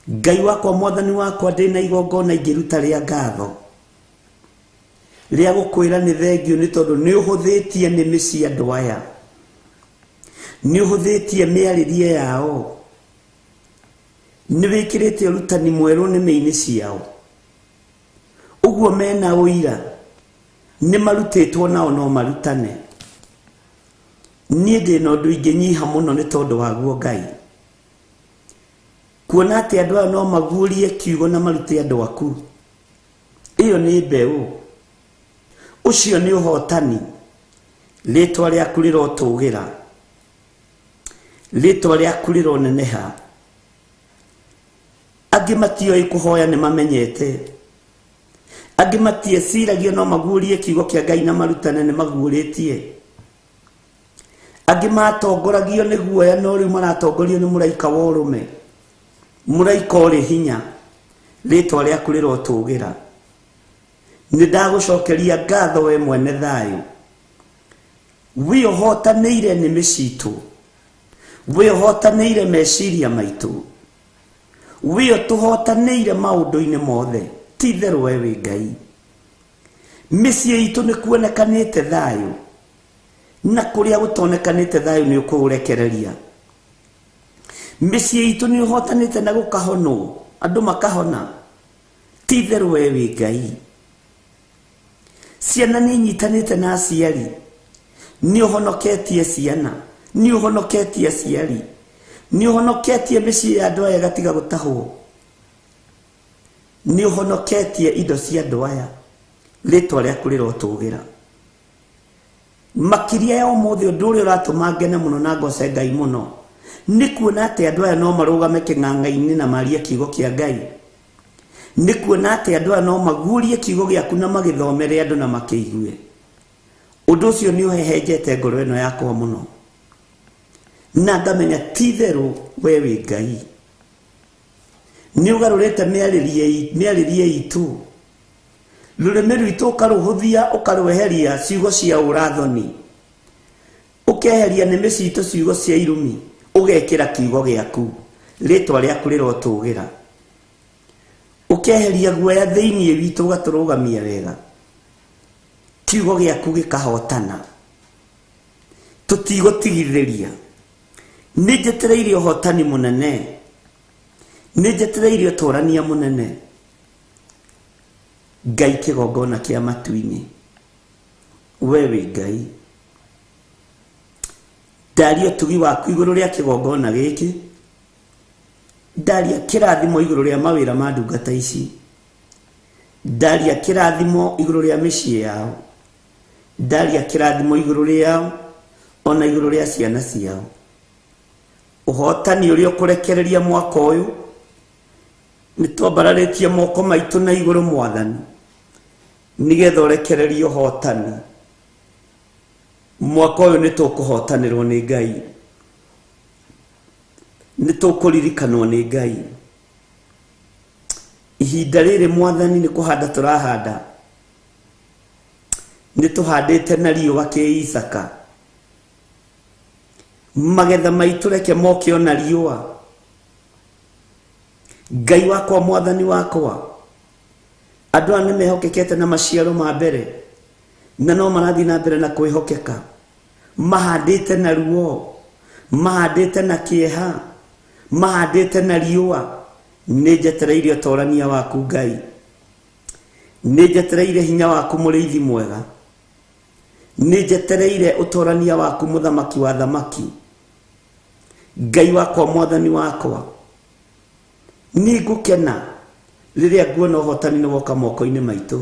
Speaker 2: Ngai wakwa, Mwathani wakwa, ndĩna igongona ingĩruta rĩa ngatho rĩa gũkwĩra nĩ thengio nĩ tondũ nĩ ũhũthĩtie nĩmĩ cia andũ aya, nĩ ũhũthĩtie mĩarĩrie yao, nĩ wĩkĩrĩte ũrutani mwerũ nĩmĩ-inĩ ciao. Ũguo mena ũira nĩ marutĩtwo nao no marutane. Niĩ ndĩna ũndũ ingĩnyiha mũno nĩ tondũ waguo Ngai, kuona atĩ andũ aya no maguũrie kiugo na marute andũ aku. Ĩyo nĩ mbeũ, ũcio nĩ ũhotani. Rĩtwa rĩaku rĩrotũgĩra, rĩtwa rĩaku rĩroneneha. Angĩ matioĩ kũhoya nĩ mamenyete, angĩ matieciragia no maguũrie kiugo kĩa Ngai na marutane nĩ maguũrĩtie. Angĩ matongoragio nĩ guoya no rĩu maratongorio nĩ mũraika wa ũrũme, mũraika ũrĩ hinya. Rĩtwa rĩaku rĩrotũgĩra. Nĩ ndagũcokeria ngatho we mwene thayũ. We ũhotanĩire nĩmĩ citũ, we ũhotanĩire meciria maitũ, we ũtũhotanĩire maũndũ-inĩ mothe. Ti itherũ we wĩ Ngai. Mĩciĩ itũ nĩ kuonekanĩte thayũ, na kũrĩa gũtonekanĩte thayũ nĩ ũkũũrekereria. Mĩciĩ itũ nĩ ũhotanĩte na gũkahonwo, andũ makahona. Ti itherũ we wĩ Ngai. Ciana nĩ inyitanĩte na aciari, nĩ ũhonoketie ciana, nĩ ũhonoketie aciari, nĩ ũhonoketie mĩciĩ ya andũ aya ĩgatiga gũtahwo, nĩ ũhonoketie indo cia andũ aya. Rĩtwa rĩaku rĩrotũgĩra. Makĩria ya ũmũthĩ, ũndũ ũrĩa ũratũma ngene mũno na ngoce Ngai mũno nĩ kuona atĩ andũ aya no marũgame kĩng'ang'a-inĩ na marie kiugo kĩa Ngai. Nĩ kuona atĩ andũ aya no maguũrie kiugo gĩaku na magĩthomere andũ na makĩigue. Ũndũ ũcio nĩ ũhehenjete ngoro ĩno yakwa mũno, na ngamenya ti itherũ we wĩ Ngai. Nĩ ũgarũrĩte mĩarĩrie itũ, rũrĩmĩ rwitũ ũkarũhũthia, ũkarweheria ciugo cia ũrathoni, ũkeheria nĩmĩ citũ ciugo cia irumi, ũgekĩra kiugo gĩaku. Rĩtwa rĩaku rĩrotũgĩra. Ũkeheria guoya thĩinĩ witũ, ũgatũrũgamia wega. Kiugo gĩaku gĩkahotana. Tũtigũtigithĩria. Nĩ njetereire ũhotani mũnene, nĩ njetereire ũtũrania mũnene. Ngai kĩgongona kĩa matu-inĩ, we wĩ Ngai. Ndaria ũtugi waku igũrũ rĩa kĩgongona gĩkĩ, ndaria kĩrathimo igũrũ rĩa mawĩra ma ndungata ici, ndaria kĩrathimo igũrũ rĩa mĩciĩ yao, ndaria kĩrathimo igũrũ rĩao ona igũrũ rĩa ciana ciao. Ũhotani ũrĩa ũkũrekereria mwaka ũyũ, nĩ twambararĩtie moko maitũ na igũrũ Mwathani, nĩgetha ũrekererie ũhotani. Mwaka ũyũ nĩ tũkũhotanĩrwo nĩ Ngai, nĩ tũkũririkanwo nĩ Ngai. Ihinda rĩrĩ Mwathani nĩ kũhanda tũrahanda, nĩ tũhandĩte na riũa kĩ Isaka. Magetha maitũ reke moke ona riũa. Ngai wakwa, Mwathani wakwa, andũ aya nĩ mehokekete na maciaro ma mbere, na no marathiĩ na mbere na kwĩhokeka. Mahandĩte na ruo, mahandĩte na kĩeha, mahandĩte na riũa. Nĩ njetereire ũtorania waku Ngai, nĩ njetereire hinya waku mũrĩithi mwega, nĩ njetereire ũtorania waku mũthamaki wa thamaki. Ngai wakwa, Mwathani wakwa, nĩ ngũkena rĩrĩa nguona ũhotani nĩ woka moko-inĩ maitũ.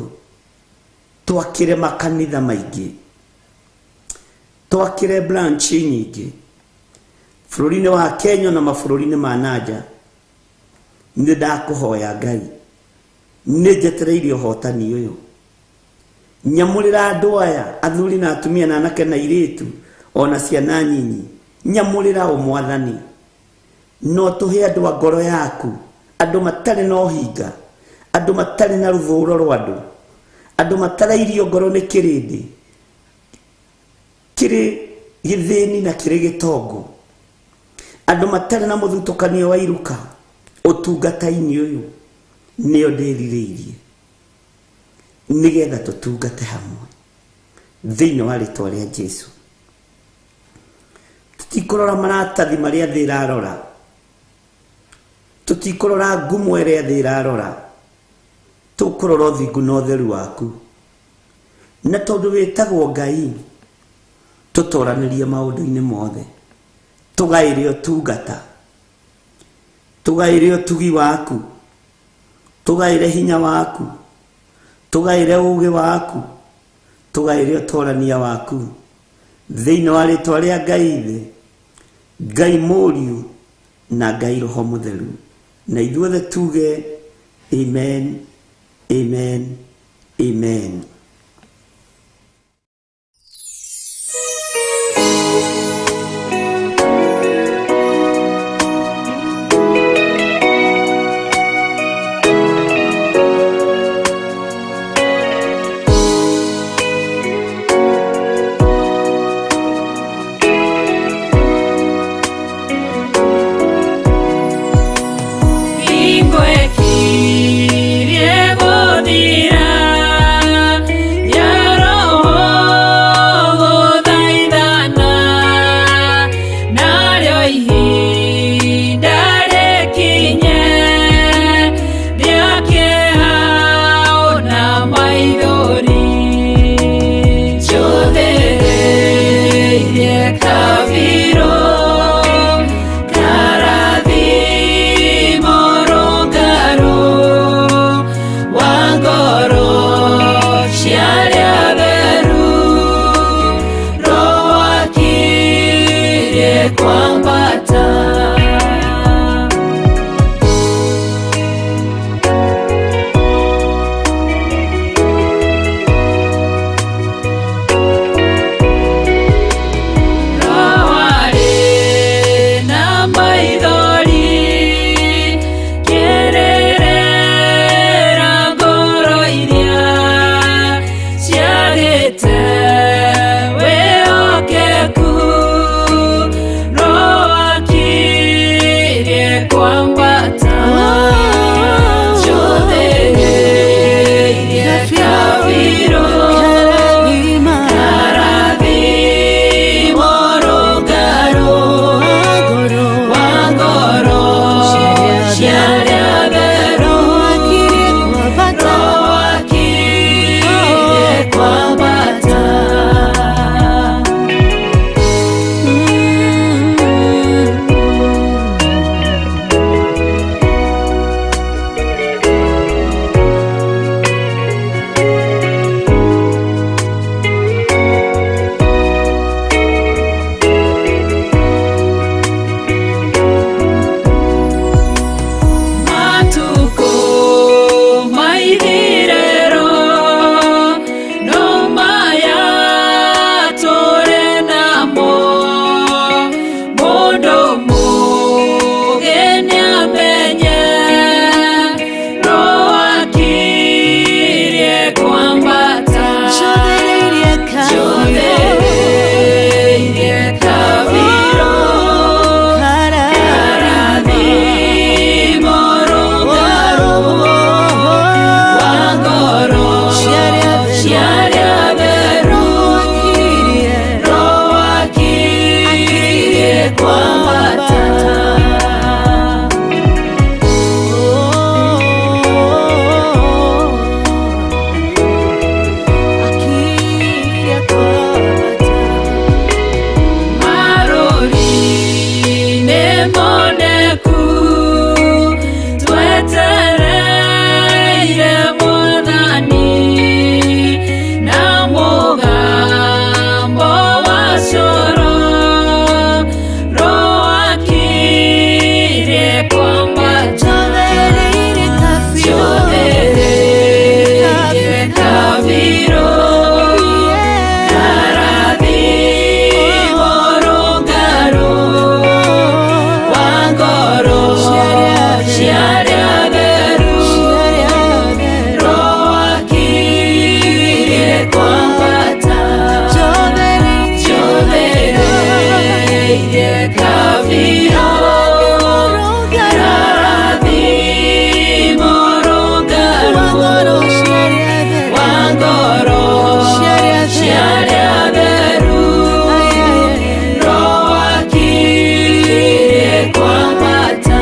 Speaker 2: Twakĩre makanitha maingĩ, twakĩre branch nyingĩ bũrũri-inĩ wa Kenya na mabũrũri-inĩ ma nanja. Nĩ ndakũhoya Ngai, nĩ njetereire ũhotani ũyũ. Nyamũrĩra andũ aya, athuri na atumia na anake na airĩtu ona ciana nyinyi. Nyamũrĩra o Mwathani, no tũhe andũ a ngoro yaku, andũ matarĩ na ũhinga, andũ matarĩ na rũthũro rwa andũ, andũ matarairio ngoro nĩ kĩrĩndĩ kĩrĩ gĩthĩni na kĩrĩ gĩtongo, andũ matarĩ na mũthutũkanio wa iruka. Ũtungata-inĩ ũyũ nĩo ndĩrirĩirie, nĩgetha tũtungate hamwe thĩinĩ wa rĩtwa rĩa Jesu. Tũtikũrora maratathi marĩa thĩ ĩrarora, tũtikũrora ngumo ĩrĩa thĩ ĩrarora, tũkũrora ũthingu na ũtheru waku. Na tondũ wĩtagwo Ngai, tũtoranĩrie maũndũ-inĩ mothe, tũgaĩre ũtungata, tũgaĩre ũtugi waku, tũgaĩre hinya waku, tũgaĩre ũũgĩ waku, tũgaĩre ũtorania waku thĩinĩ wa rĩtwa rĩa Ngai Ithe, Ngai Mũriũ na Ngai Roho Mũtheru. Na ithuothe tuge amen, amen, amen.
Speaker 3: Rĩkirie gũthira, ya Roho gũthaithana, narĩo ihinda rĩkinye rĩa kĩeha ona maithori. Njũthĩrĩirie kabirũ karathimo rũngarũ wa ngoro cia arĩa atheru, Roho akirie kwambata. Roho arĩ na maithori, kĩrĩrĩra ngoro iria ciagĩte wĩhokeku. Roho akirie kwambata. Njũthĩrĩirie kabirũ karathimo rũngarũ wa ngoro cia arĩa atheru, Roho akirie kwambata. Matukũ maithirĩro no maya tũrĩ namo, mũndũ mũũgĩ nĩamenye Roho akirie kwambata. Njũthĩrĩirie kabirũ karathimo rũngarũ wa ngoro cia arĩa atheru, Roho akirie kwambata. Marũri nĩmoneku, twetereire Mwathani, na mũgambo wa coro, Roho akirie kwambata. Njũthĩrĩirie kabirũ karathimo rũngarũ wa ngoro cia arĩa atheru, Roho akirie kwambata. Njũthĩrĩirie kabirũ karathimo rũngarũ wa ngoro cia arĩa atheru, Roho akirie kwambata.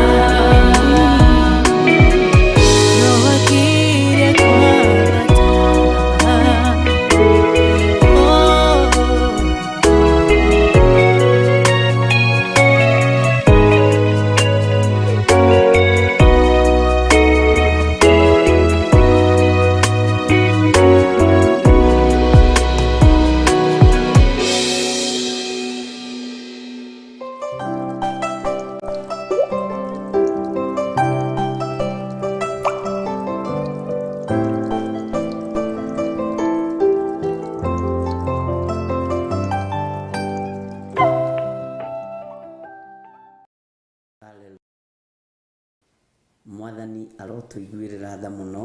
Speaker 2: Mwathani arotũiguĩrĩra tha mũno,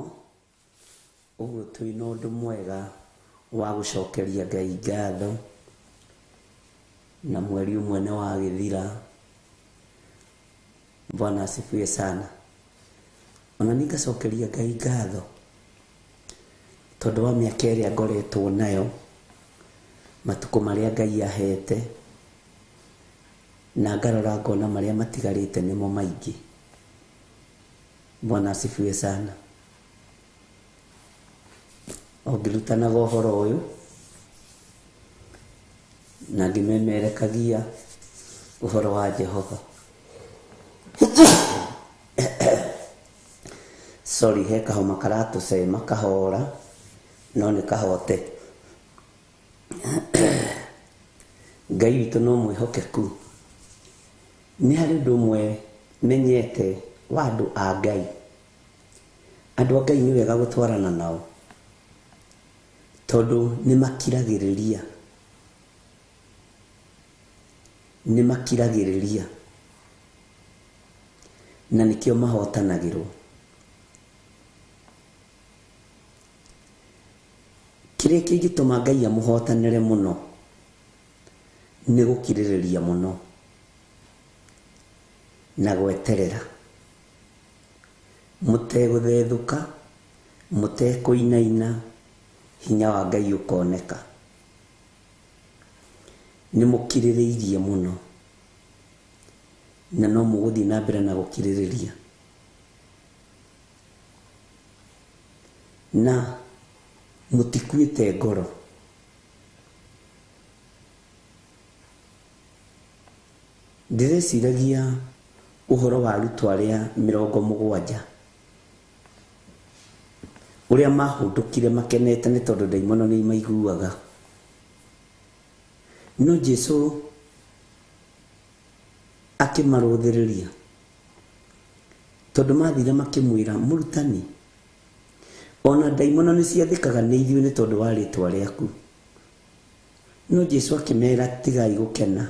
Speaker 2: ũguo twĩna ũndũ mwega wa gũcokeria Ngai ngatho, na mweri ũmwe nĩ wagĩthira. Bwana asifiwe sana. Ona niĩ ngacokeria Ngai ngatho tondũ wa mĩaka ĩrĩa ngoretwo nayo, matukũ marĩa Ngai ahete, na ngarora ngona marĩa matigarĩte nĩmo maingĩ. Bwana asifiwe sana. O ngĩrutanaga ũhoro ũyũ na ngĩmemerekagia ũhoro wa Jehova. Sorry, he kahoma karatũcema kahora, no nĩ kahote. Ngai witũ no mwĩhokeku. Nĩ harĩ ũndũ ũmwe menyete wa andũ a Ngai. Andũ a Ngai nĩ wega gũtwarana nao tondũ nĩ makiragĩrĩria. Nĩ makiragĩrĩria na nĩkĩo mahotanagĩrwo. Kĩrĩa kĩngĩtũma Ngai amũhotanĩre mũno nĩ gũkirĩrĩria mũno na gweterera, mũtegũthethũka, mũtekũinaina, hinya wa Ngai ũkoneka. Nĩ mũkirĩrĩirie mũno na no mũgũthiĩ na mbere na gũkirĩrĩria. Na mũtikuĩte ngoro. Ndĩreciragia ũhoro wa arutwo arĩa 70 ũrĩa mahũndũkire makenete nĩ tondũ ndaimono nĩ imaiguaga. No Jesu akĩmarũthĩrĩria tondũ mathire makĩmwĩra, mũrutani, ona ndaimono nĩ ciathĩkaga nĩ ithuĩ nĩ tondũ wa rĩtwa rĩaku. No Jesu akĩmera, tigai gũkena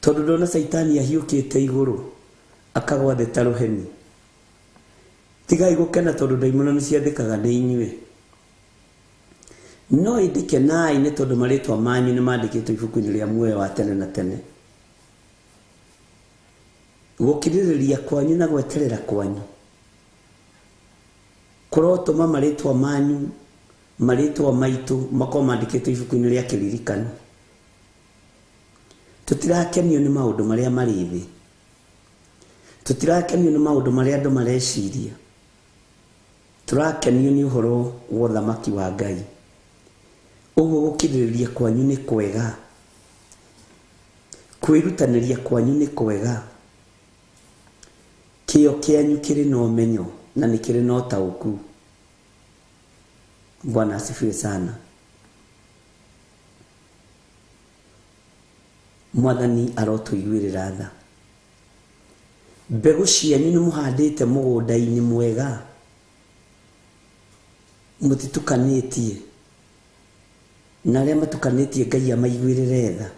Speaker 2: tondũ ndona Caitani ahiũkĩte igũrũ akagwa thĩ ta rũheni. Tigai gũkena tondũ ndaimono nĩ ciathĩkaga nĩ inyuĩ, no ĩndĩ kenai nĩ tondũ marĩtwa manyu nĩ mandĩkĩtwo ibuku-inĩ rĩa muoyo wa tene na tene. Gũkirĩrĩria kwanyu na gweterera kwanyu kũrotũma marĩtwa manyu, marĩtwa maitũ makorwo mandĩkĩtwo ibuku-inĩ rĩa kĩririkano. Tũtirakenio nĩ maũndũ marĩa marĩ thĩ, tũtirakenio nĩ maũndũ marĩa andũ mareciria, tũrakenio nĩ ũhoro wa ũthamaki wa Ngai. Ũguo gũkirĩrĩria kwanyu nĩ kwega, kwĩrutanĩria kwanyu nĩ kwega, kĩyo kĩanyu kĩrĩ na ũmenyo na nĩ kĩrĩ na ũtaũku. Bwana asifiwe sana. Mwathani arotũiguĩrĩra tha. Mbegũ cianyu nĩ mũhandĩte mũgũnda-inĩ mwega, mũtitukanĩtie na arĩa matukanĩtie Ngai amaiguĩrĩre tha.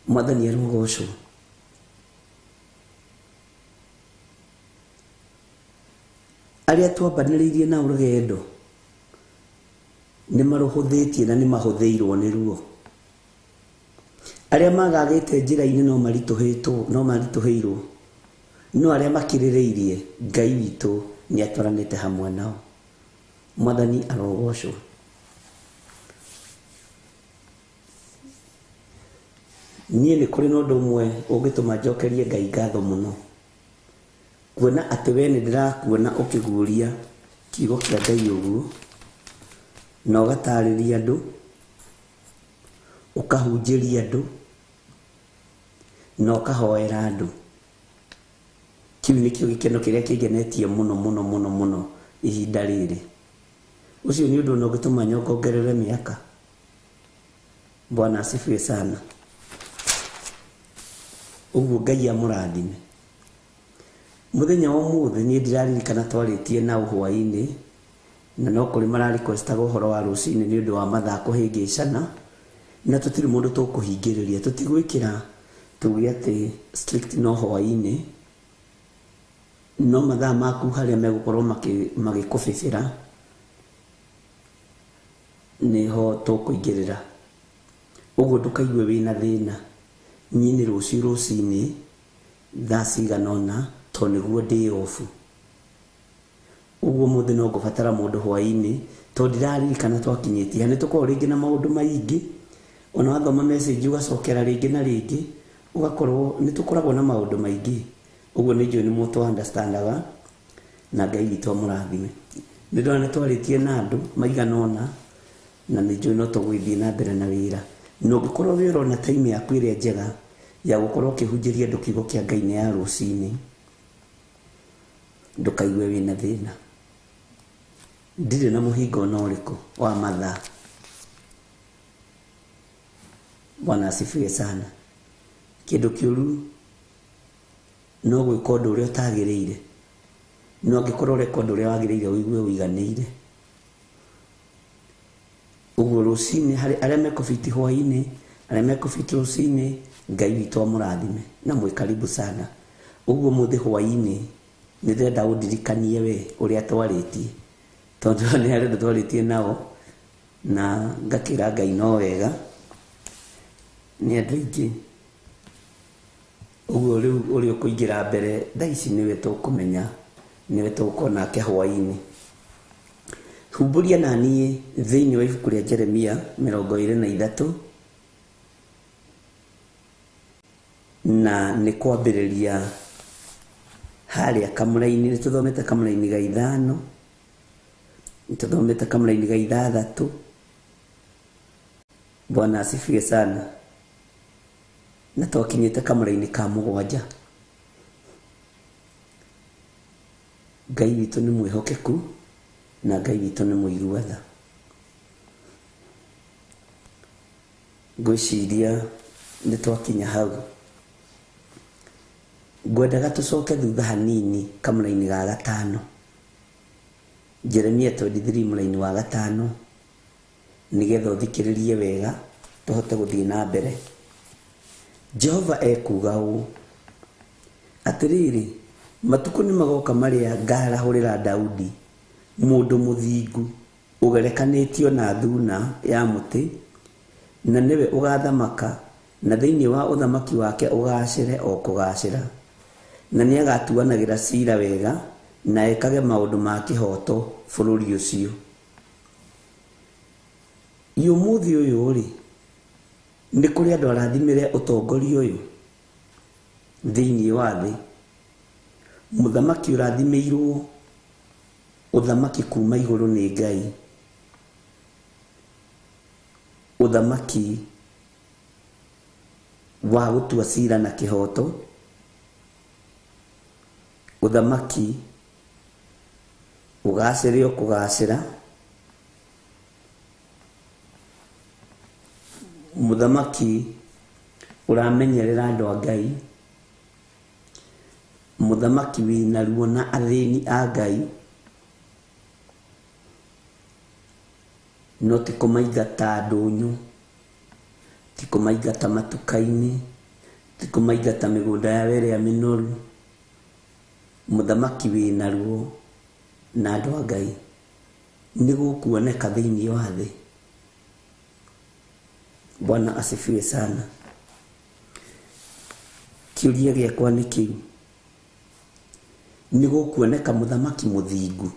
Speaker 2: Mwathani arogocwo. Arĩa twambanĩrĩirie nao rũgendo nĩ marũhũthĩtie na nĩ mahũthĩirwo nĩ ruo. Arĩa magagĩte njĩra-inĩ no maritũhĩtwo, no maritũhĩirwo, no arĩa makirĩrĩirie Ngai witũ nĩ atwaranĩte hamwe nao. Mwathani arogocwo. Niĩ nĩ kũrĩ na ũndũ ũmwe ũngĩtũma njokerie Ngai ngatho mũno, kuona atĩ we nĩ ndĩrakuona ũkĩguũria kiugo kĩa Ngai ũguo, na ũgatarĩria andũ, ũkahunjĩria andũ, na ũkahoera andũ. Kĩu nĩkĩo gĩkeno kĩrĩa kĩngenetie mũno mũno mũno mũno ihinda rĩrĩ. Ũcio nĩ ũndũ ona ũngĩtũma nyongongerere mĩaka. Bwana asifiwe sana. Ũguo Ngai amũrathime. Mũthenya wa ũmũthĩ niĩ ndĩraririkana twarĩtie nao hwaĩ-inĩ, na no kũrĩ mararequestaga ũhoro wa rũcinĩ nĩ ũndũ wa mathaa kũhĩngĩcana, na tũtirĩ mũndũ tũkũhingĩrĩria, tũtigwĩkĩra tuge atĩ strict no hwaĩ-inĩ, no mathaa maku harĩa megũkorwo magĩkũbĩbĩra nĩho tũkũingĩrĩra. Ũguo ndũkaigue wĩna thĩna. Niĩ nĩ rũciũ rũcinĩ thaa cigana ũna To nĩguo ndĩ obu. Ũguo mũthĩ no ngũbatara mũndũ hwaĩ-inĩ tondũ ndiraririkana twakinyĩtie nĩ tũkoragwo rĩngĩ na maũndũ maingĩ ona wathoma message ũgacokera rĩngĩ na rĩngĩ ũgakorwo nĩ tũkoragwo na maũndũ maingĩ ũguo nĩ njũĩ nĩ mũtũ understandaga na Ngai witũ amũrathime. Nĩ ndona nĩ twarĩtie na andũ maigana ũna na nĩ njũĩ no tũgũgĩthiĩ na mbere na wĩra na ũngĩkorwo wĩ ũrona time yaku ĩrĩa njega ya gũkorwo ũkĩhunjĩria andũ kiugo kĩa Ngai nĩ ya rũcinĩ ndũkaigue wĩna thĩna. Ndirĩ na mũhingo ona ũrĩkũ wa mathaa. Bwana asifiwe sana. Kĩndũ kĩũru no gwĩka ũndũ ũrĩa ũtagĩrĩire no angĩkorwo ũreka ũndũ ũrĩa wagĩrĩire ũigue ũiganĩire. Ũguo rũcinĩ harĩ arĩa mekũbiti hwaĩ-inĩ arĩa mekũbiti rũcinĩ Ngai witũ amũrathime na mwĩ karibu sana. Ũguo mũthĩ hwaĩ-inĩ nĩ ndĩrenda ũndirikanie we ũrĩa twarĩtie tondũ nĩ harĩ andũ twarĩtie nao na ngakĩra Ngai no wega nĩ andũ aingĩ. Ũguo rĩu ũrĩa ũkũingĩra mbere thaa ici nĩwe tũkũmenya nĩwe tũgũkorwo nake hwaĩ-inĩ. Humbũria na niĩ thĩinĩ wa ibuku rĩa Jeremia 23 na nĩ kwambĩrĩria harĩa kamũra-inĩ nĩ tũthomete kamũra-inĩ ga 5 nĩ tũthomete kamũra-inĩ ga 6. Bwana asifiwe sana. Na twakinyĩte kamũra-inĩ ka 7. Ngai witũ nĩ mwĩhokeku na Ngai witũ nĩ mũigua tha. Ngwĩciria nĩ twakinya hau. Ngwendaga tũcoke thutha hanini kamũra-inĩ ga 5. Jeremia 23 mũraini wa 5 nĩgetha ũthikĩrĩrie wega tũhote gũthiĩ na mbere. Jehova ekuuga ũũ atĩrĩrĩ, matukũ nĩ magoka marĩa ngarahũrĩra Daudi mũndũ mũthingu ũgerekanĩtio na thuna ya mũtĩ na nĩwe ũgathamaka na thĩinĩ wa ũthamaki wake ũgacĩre o kũgacĩra na nĩagatuanagĩra ciira wega na ekage maũndũ ma kĩhooto bũrũri ũcio. Ũmũthĩ ũyũ rĩ nĩ kũrĩ andũ arathimire ũtongoria ũyũ thĩinĩ wa thĩ. Mũthamaki ũrathimĩirwo ũthamaki kuma igũrũ nĩ Ngai, ũthamaki wa gũtua ciira na kĩhooto, ũthamaki ũgacĩre o kũgacĩra, mũthamaki ũramenyerera andũ a Ngai, mũthamaki wĩna ruo na athĩni a Ngai, no ti kũmaingata ndũnyũ, ti kũmaingata matuka-inĩ, ti kũmaingata mĩgũnda yao ĩrĩa mĩnoru. Mũthamaki wĩna ruo na andũ a Ngai nĩ gũkuoneka thĩinĩ wa thĩ. Bwana asifiwe sana. Kĩũria gĩakwa nĩ kĩu, nĩ gũkuoneka mũthamaki mũthingu,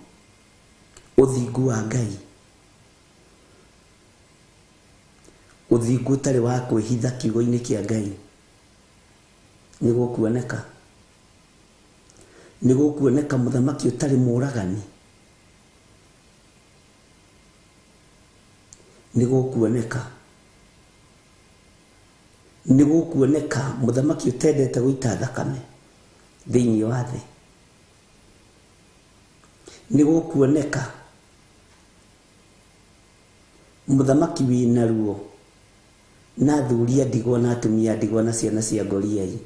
Speaker 2: ũthingu wa Ngai, ũthingu ũtarĩ wa kwĩhitha kiugo-inĩ kĩa Ngai, nĩ gũkuoneka. Nĩ gũkuoneka mũthamaki ũtarĩ mũragani, nĩ gũkuoneka. Nĩ gũkuoneka mũthamaki ũtendete gũita thakame thĩinĩ wa thĩ. Nĩ gũkuoneka mũthamaki wĩna ruo na athuri a ndigwa na atumia a ndigwa na ciana cia ngoriai.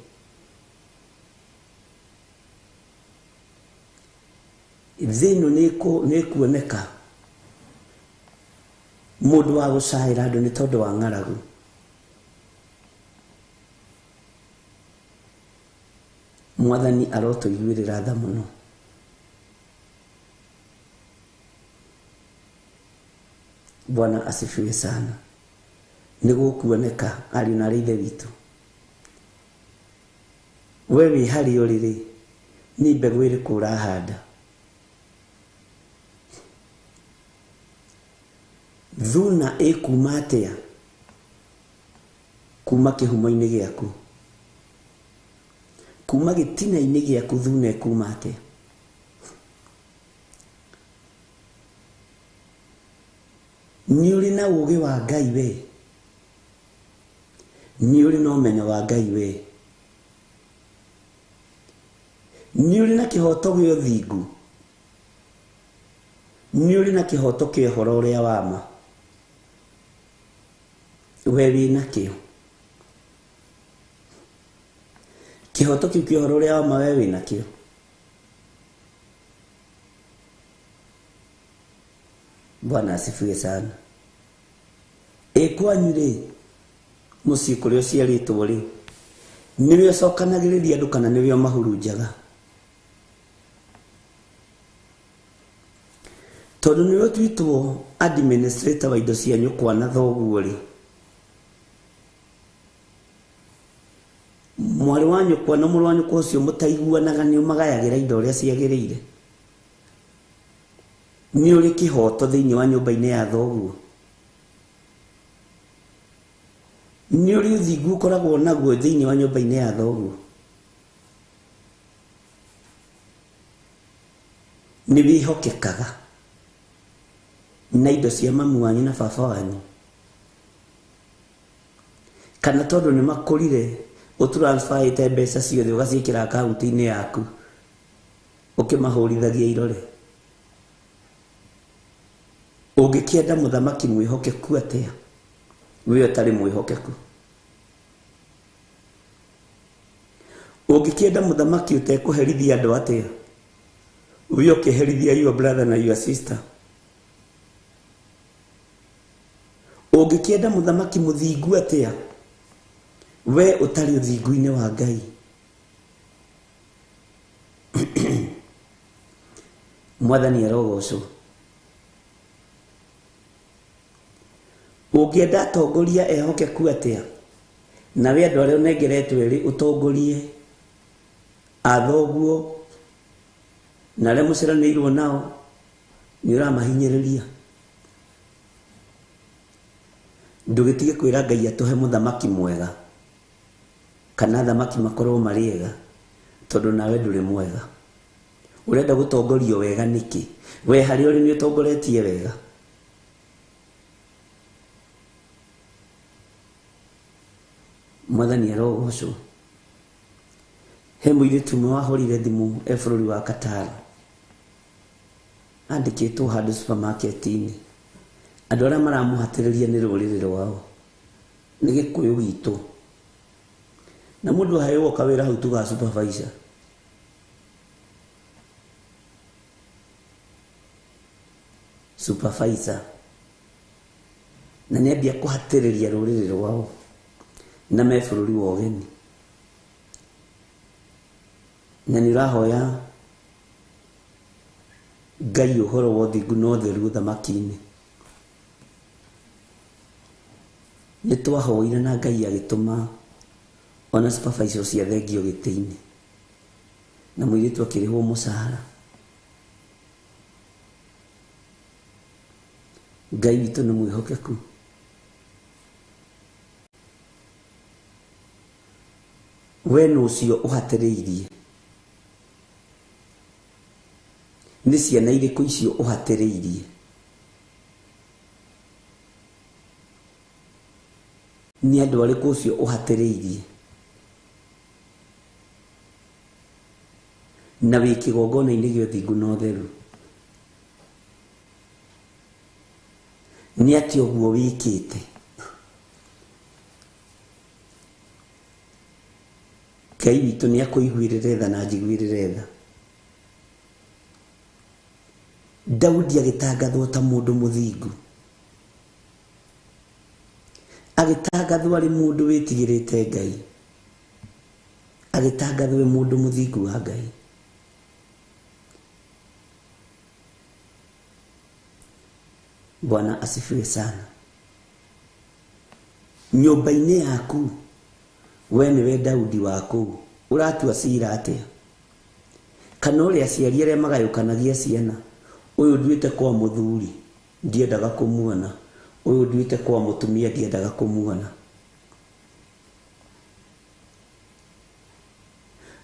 Speaker 2: Thĩ ĩno nĩ ĩkuoneka mũndũ wa gũcaĩra andũ nĩ tondũ wa ng'aragu. Mwathani arotũiguĩrĩra tha mũno. Bwana asifiwe sana. Nĩ gũkuoneka ariũ na arĩ ithe witũ. We wĩ harĩa ũrĩ rĩ, Nĩ mbegũ ĩrĩkũ ũrahanda? Thuna ĩkuma atĩa kuma kĩhumo-inĩ gĩaku? Kuma gĩtina-inĩ gĩaku thuna ĩkuma atĩa? Nĩ ũrĩ na ũũgĩ wa Ngai we? Nĩ ũrĩ na ũmenyo wa Ngai we? Nĩ ũrĩ na kĩhoto gĩa ũthingu? Nĩ ũrĩ na kĩhoto kĩa ũhoro ũrĩa wa ma? We wĩ nakĩo? Kĩhoto kĩu kĩa ũhoro ũrĩa wa ma we wĩ nakĩo? Bwana asifiwe sana. Ĩ kwanyu rĩ, mũciĩ kũrĩa ũciarĩtwo rĩ, nĩwe ũcokanagĩrĩria andũ kana nĩwe ũmahurunjaga? Tondũ nĩwe ũtuĩtwo administrator wa indo cia nyũkwa na thoguo rĩ, mwarĩ wa nyũkwa na mũrũ wa nyũkwa ũcio mũtaiguanaga nĩ ũmagayagĩra indo ũrĩa ciagĩrĩire? Nĩ ũrĩ kĩhoto thĩinĩ wa nyũmba-inĩ ya thoguo? Nĩ ũrĩ ũthingu ũkoragwo naguo thĩinĩ wa nyũmba-inĩ ya thoguo? Nĩ wĩhokekaga na indo cia mamu wanyu na baba wanyu? Kana tondũ nĩ makũrire ũtransferĩte mbeca ciothe ũgaciĩkĩra akaunti-inĩ yaku ũkĩmahũrithagia irore? Ũngĩkĩenda mũthamaki mwĩhokeku atĩa we ũtarĩ mwĩhokeku? Ũngĩkĩenda mũthamaki ũtekũherithia andũ atĩa we ũkĩherithia your brother na your sister? Ũngĩkĩenda mũthamaki mũthingu atĩa we ũtarĩ ũthingu-inĩ wa Ngai? Mwathani arogocwo. Ũngĩenda atongoria ehokeku atĩa nawe andũ arĩa ũnengeretwo erĩ ũtongorie athoguo na arĩa mũciaranĩirwo nao nĩ ũramahinyĩrĩria? Ndũgĩtige kwĩra Ngai atũhe mũthamaki mwega kana athamaki makorwo marĩ ega, tondũ nawe ndũrĩ mwega. Ũrenda gũtongorio wega nĩkĩ? We harĩa ũrĩ nĩ ũtongoretie wega? Mwathani arogocwo. He mũirĩtu ũmwe wahũrire thimũ e bũrũri wa Qatar, andĩkĩtwo handũ supermarket-inĩ. Andũ arĩa maramũhatĩrĩria nĩ rũrĩrĩ rwao, nĩ gĩkũyũ gitũ. Na mũndũ aheagwo kawĩra hau tugaga supervisor. Supervisor. Na nĩ ambia kũhatĩrĩria rũrĩrĩ rwao na me bũrũri wa ũgeni. Na nĩ ũrahoya Ngai ũhoro wa ũthingu na ũtheru ũthamaki-inĩ. Nĩ twahoire na Ngai agĩtũma ona supervisor ũcio athengio gĩtĩ-inĩ. Na mũirĩtu akĩrĩhwo mũcara. Ngai witũ nĩ mwĩhokeku. We nũ ũcio ũhatĩrĩirie? Nĩ ciana irĩkũ icio ũhatĩrĩirie? Nĩ andũ arĩkũ ũcio ũhatĩrĩirie? Na wĩ kĩgongona-inĩ gĩa ũthingu na ũtheru. Nĩ atĩa ũguo wĩkĩte? Ngai witũ nĩ akũiguĩrĩre tha na anjiguĩrĩre tha. Daudi agĩtangathwo ta mũndũ mũthingu. Agĩtangathwo arĩ mũndũ wĩtigĩrĩte Ngai. Agĩtangathwo e mũndũ mũthingu wa Ngai. Bwana asifiwe sana. Nyũmba-inĩ yaku we nĩwe Daudi wa kũu, ũratua cira atĩa? Kana ũrĩa aciari arĩa magayũkanagia ciana, ũyũ nduĩte kwa mũthuri ndiendaga kũmuona, ũyũ nduĩte kwa mũtumia ndiendaga kũmuona.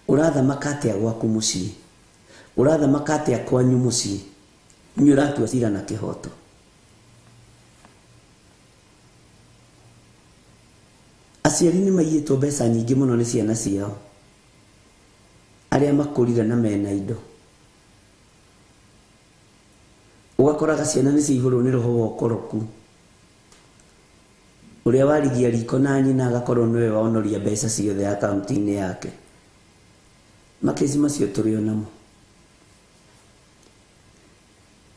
Speaker 2: Ũrathamaka atĩa gwaku mũciĩ? Ũrathamaka atĩa kwanyu mũciĩ? Nĩ ũratua cira na kĩhoto? Aciari nĩ maiyĩtwo mbeca nyingĩ mũno nĩ ciana ciao, arĩa makũrire na mena indo. Ũgakoraga ciana nĩ ciaihũrwo nĩ roho wa ũkoroku. Ũrĩa warigia riko na nyina agakorwo nĩwe wonoria mbeca ciothe akaunti-inĩ yake. Makesi macio tũrĩ o namo.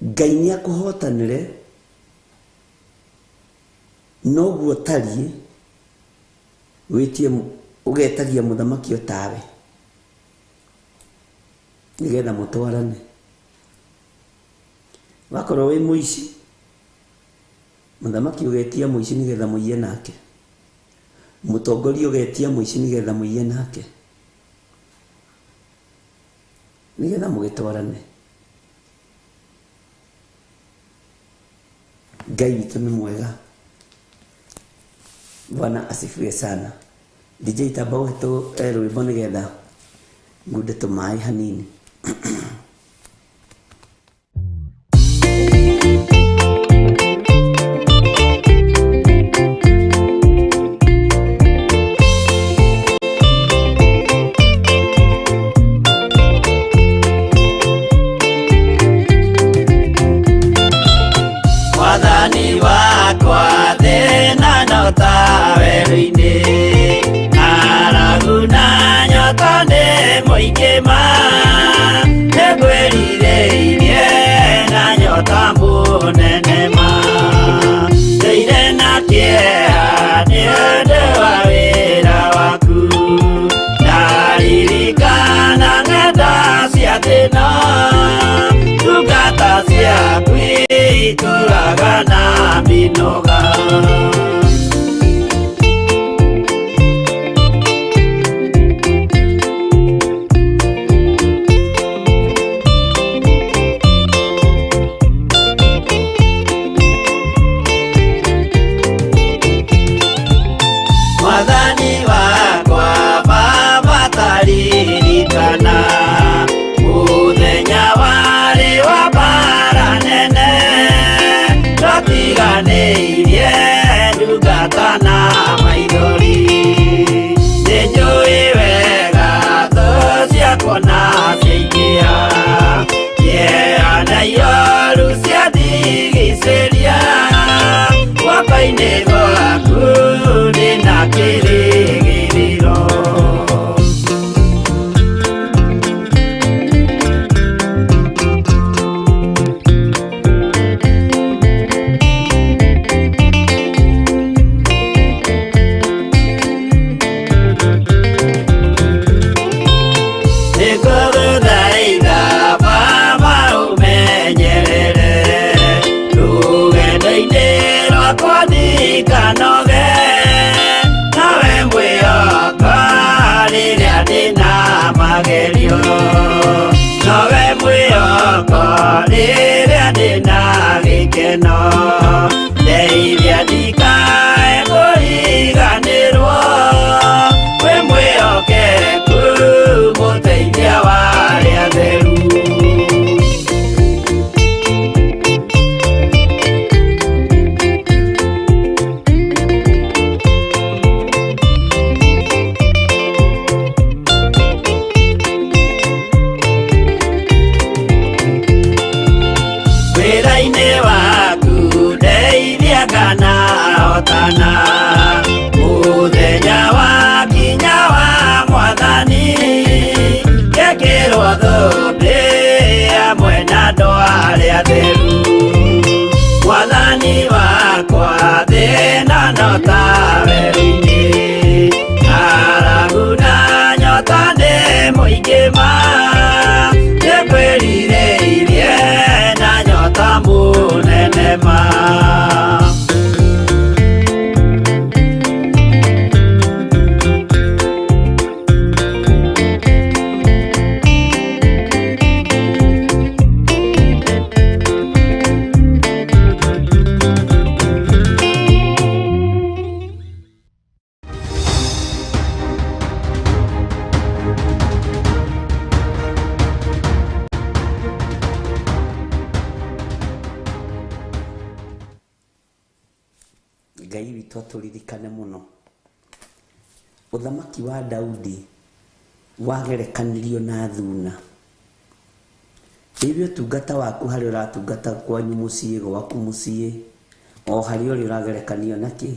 Speaker 2: Ngai nĩ akũhotanĩre noguo tariĩ wĩtie ũgetagia mũthamaki o tawe nĩgetha mũtwarane. Wakorwo wĩ mũici, mũthamaki ũgetia mũici nĩgetha mũiye nake, mũtongoria ũgetia mũici nĩgetha mũiye nake, nĩgetha mũgĩtwarane. Ngai witũ nĩ mwega. Bwana asifiwe sana. DJ tamba ũhe rwĩmbo nĩgetha ngunde tũmaĩ hanini.
Speaker 3: Mwathani wakwa thĩna no ta werũ-inĩ, ng'aragu na nyota nĩ mũingĩ ma, nĩngwĩrirĩirie na nyota mũnene ma, ndũire na kĩeha nĩ ũndũ wa wĩra waku, ndaririkana ng'enda cia thĩna, ndungata ciaku itũraga na mĩnoga. Mwathani wakwa Baba taririkana mũthenya warĩ wa mbara nene, twatiganĩirie ndungata na maithori, nĩnjũĩ wega thũ ciakwa na ciaingĩha, kĩeha na ioru ciandigicĩria, guoko-inĩ gwaku ndĩna kĩrĩgĩrĩro. Nĩngũgũthaitha Baba ũmenyerere rũgendo-inĩ rwakwa ndikanoge, nawe mwĩhoka rĩrĩa ndĩna magerio, nowe mwĩhoko rĩrĩa ndĩna gĩkeno, ndeithia ndikae kũriganĩrwo, wĩ mwĩhokeku mũteithia wa arĩa atheru. Wĩra-inĩ waku ndeithia kana hotana, mũthenya wakinya wa Mwathani, ngekĩrwo thũmbĩ hamwe na andũ arĩa atheru. Mwathani wakwa thĩna no ta werũ-inĩ, ng'aragu na nyota nĩ mũingĩ ma, nĩngwĩrirĩirie na nyota mũnene ma.
Speaker 2: witũ atũririkane mũno. Ũthamaki wa Daudi wagerekanirio na thuna. Rĩu ũtungata waku harĩa ũratungata kwanyu mũciĩ, gwaku mũciĩ, o harĩa ũrĩ ũragerekanio na kĩ?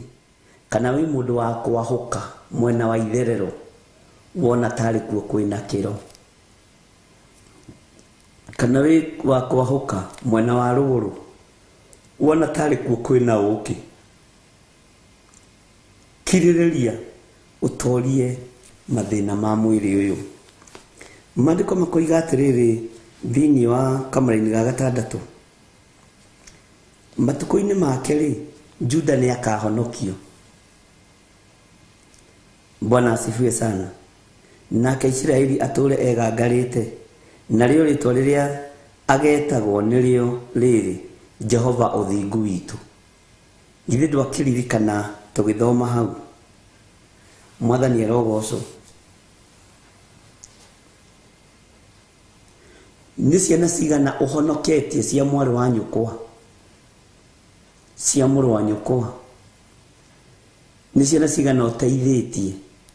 Speaker 2: Kana wĩ mũndũ wa kwahũka mwena wa itherero wona tarĩ kuo kwĩna kĩro? Kana wĩ wa kwahũka mwena wa rũgũrũ wona tarĩ kuo kwĩna ũkĩ? Kirĩrĩria ũtorie mathĩna ma mwĩrĩ ũyũ. Maandĩko makoiga atĩrĩrĩ thĩinĩ wa kamũraini ga gatandatũ, matukũ-inĩ make rĩ, Juda nĩ akahonokio. Bwana asifiwe sana. Nake Isiraeli atũre egangarĩte, narĩo rĩtwa rĩrĩa agetagwo nĩrĩo rĩrĩ, Jehova ũthingu witũ. Githĩ ndwakĩririkana tũgĩthoma hau? Mwathani arogocwo. Nĩ ciana cigana ũhonoketie cia mwarĩ wa nyũkwa, cia mũrũ wa nyũkwa? Nĩ ciana cigana ũteithĩtie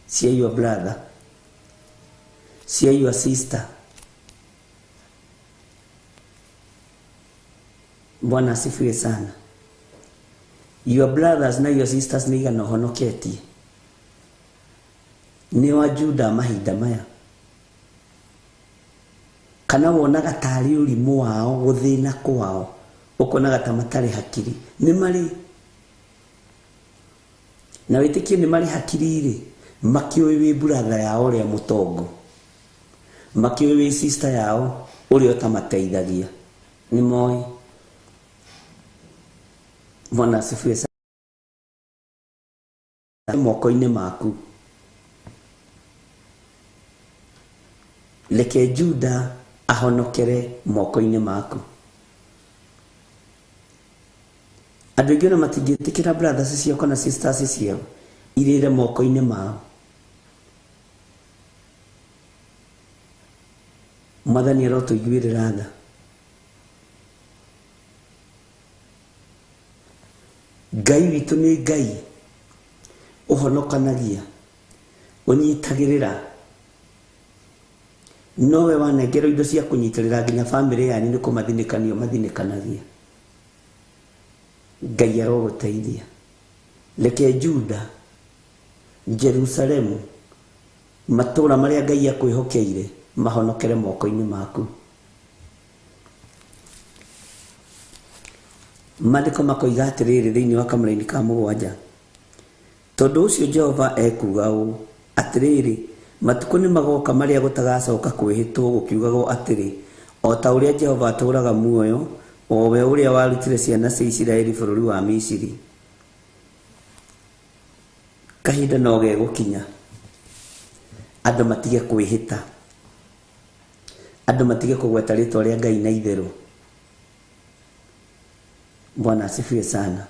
Speaker 2: cia your brother, cia your sister? Bwana asifiwe sana. Your brothers na your sisters nĩ igana ũhonoketie? Nĩ wa Juda mahinda maya? Kana wonaga tarĩ ũrimũ wao gũthĩna kwao, ũkonaga ta matarĩ hakiri? Nĩ marĩ na wĩtĩkie, nĩ marĩ hakiri rĩ, makĩũĩ wĩ brother yao ũrĩa mũtongo, makĩũĩ wĩ sister yao ũrĩa ũtamateithagia, nĩ moĩ. Bwana asifiwe sana. Moko-inĩ maku reke Juda ahonokere moko-inĩ maku. Andũ aingĩ ona matingĩtĩkĩra brothers ciao kana sisters ciao irĩre moko-inĩ mao. Mwathani arotũiguĩrĩra tha. Ngai witũ nĩ Ngai ũhonokanagia, ũnyitagĩrĩra. Nowe wanengerwo indo cia kũnyitĩrĩra nginya bamĩrĩ yanyu nĩ kũmathinĩkanio mathinĩkanagia. Ngai arogũteithia. Reke Juda, Jerusalemu, matũũra marĩa Ngai akwĩhokeire mahonokere moko-inĩ maku. Maandĩko makoiga atĩrĩrĩ thĩinĩ wa kamũraini ka mũgwanja, tondũ ũcio Jehova ekuuga ũũ, atĩrĩrĩ, matukũ nĩ magoka marĩa gũtagacoka kwĩhĩtwo gũkiugagwo atĩrĩ, o ta ũrĩa Jehova atũũraga muoyo, o we ũrĩa warutire ciana cia Isiraeli bũrũri wa Misiri. Kahinda no gegũkinya andũ matige kwĩhĩta, andũ matige kũgweta rĩtwa rĩa Ngai na itherũ. Bwana asifiwe sana.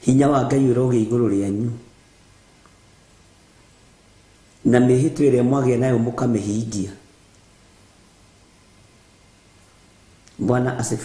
Speaker 2: Hinya wa Ngai ũrogĩa igũrũ rĩanyu, na mĩhĩtwa ĩrĩa mwagĩa nayo mũkamĩhingia. Bwana asifiwe.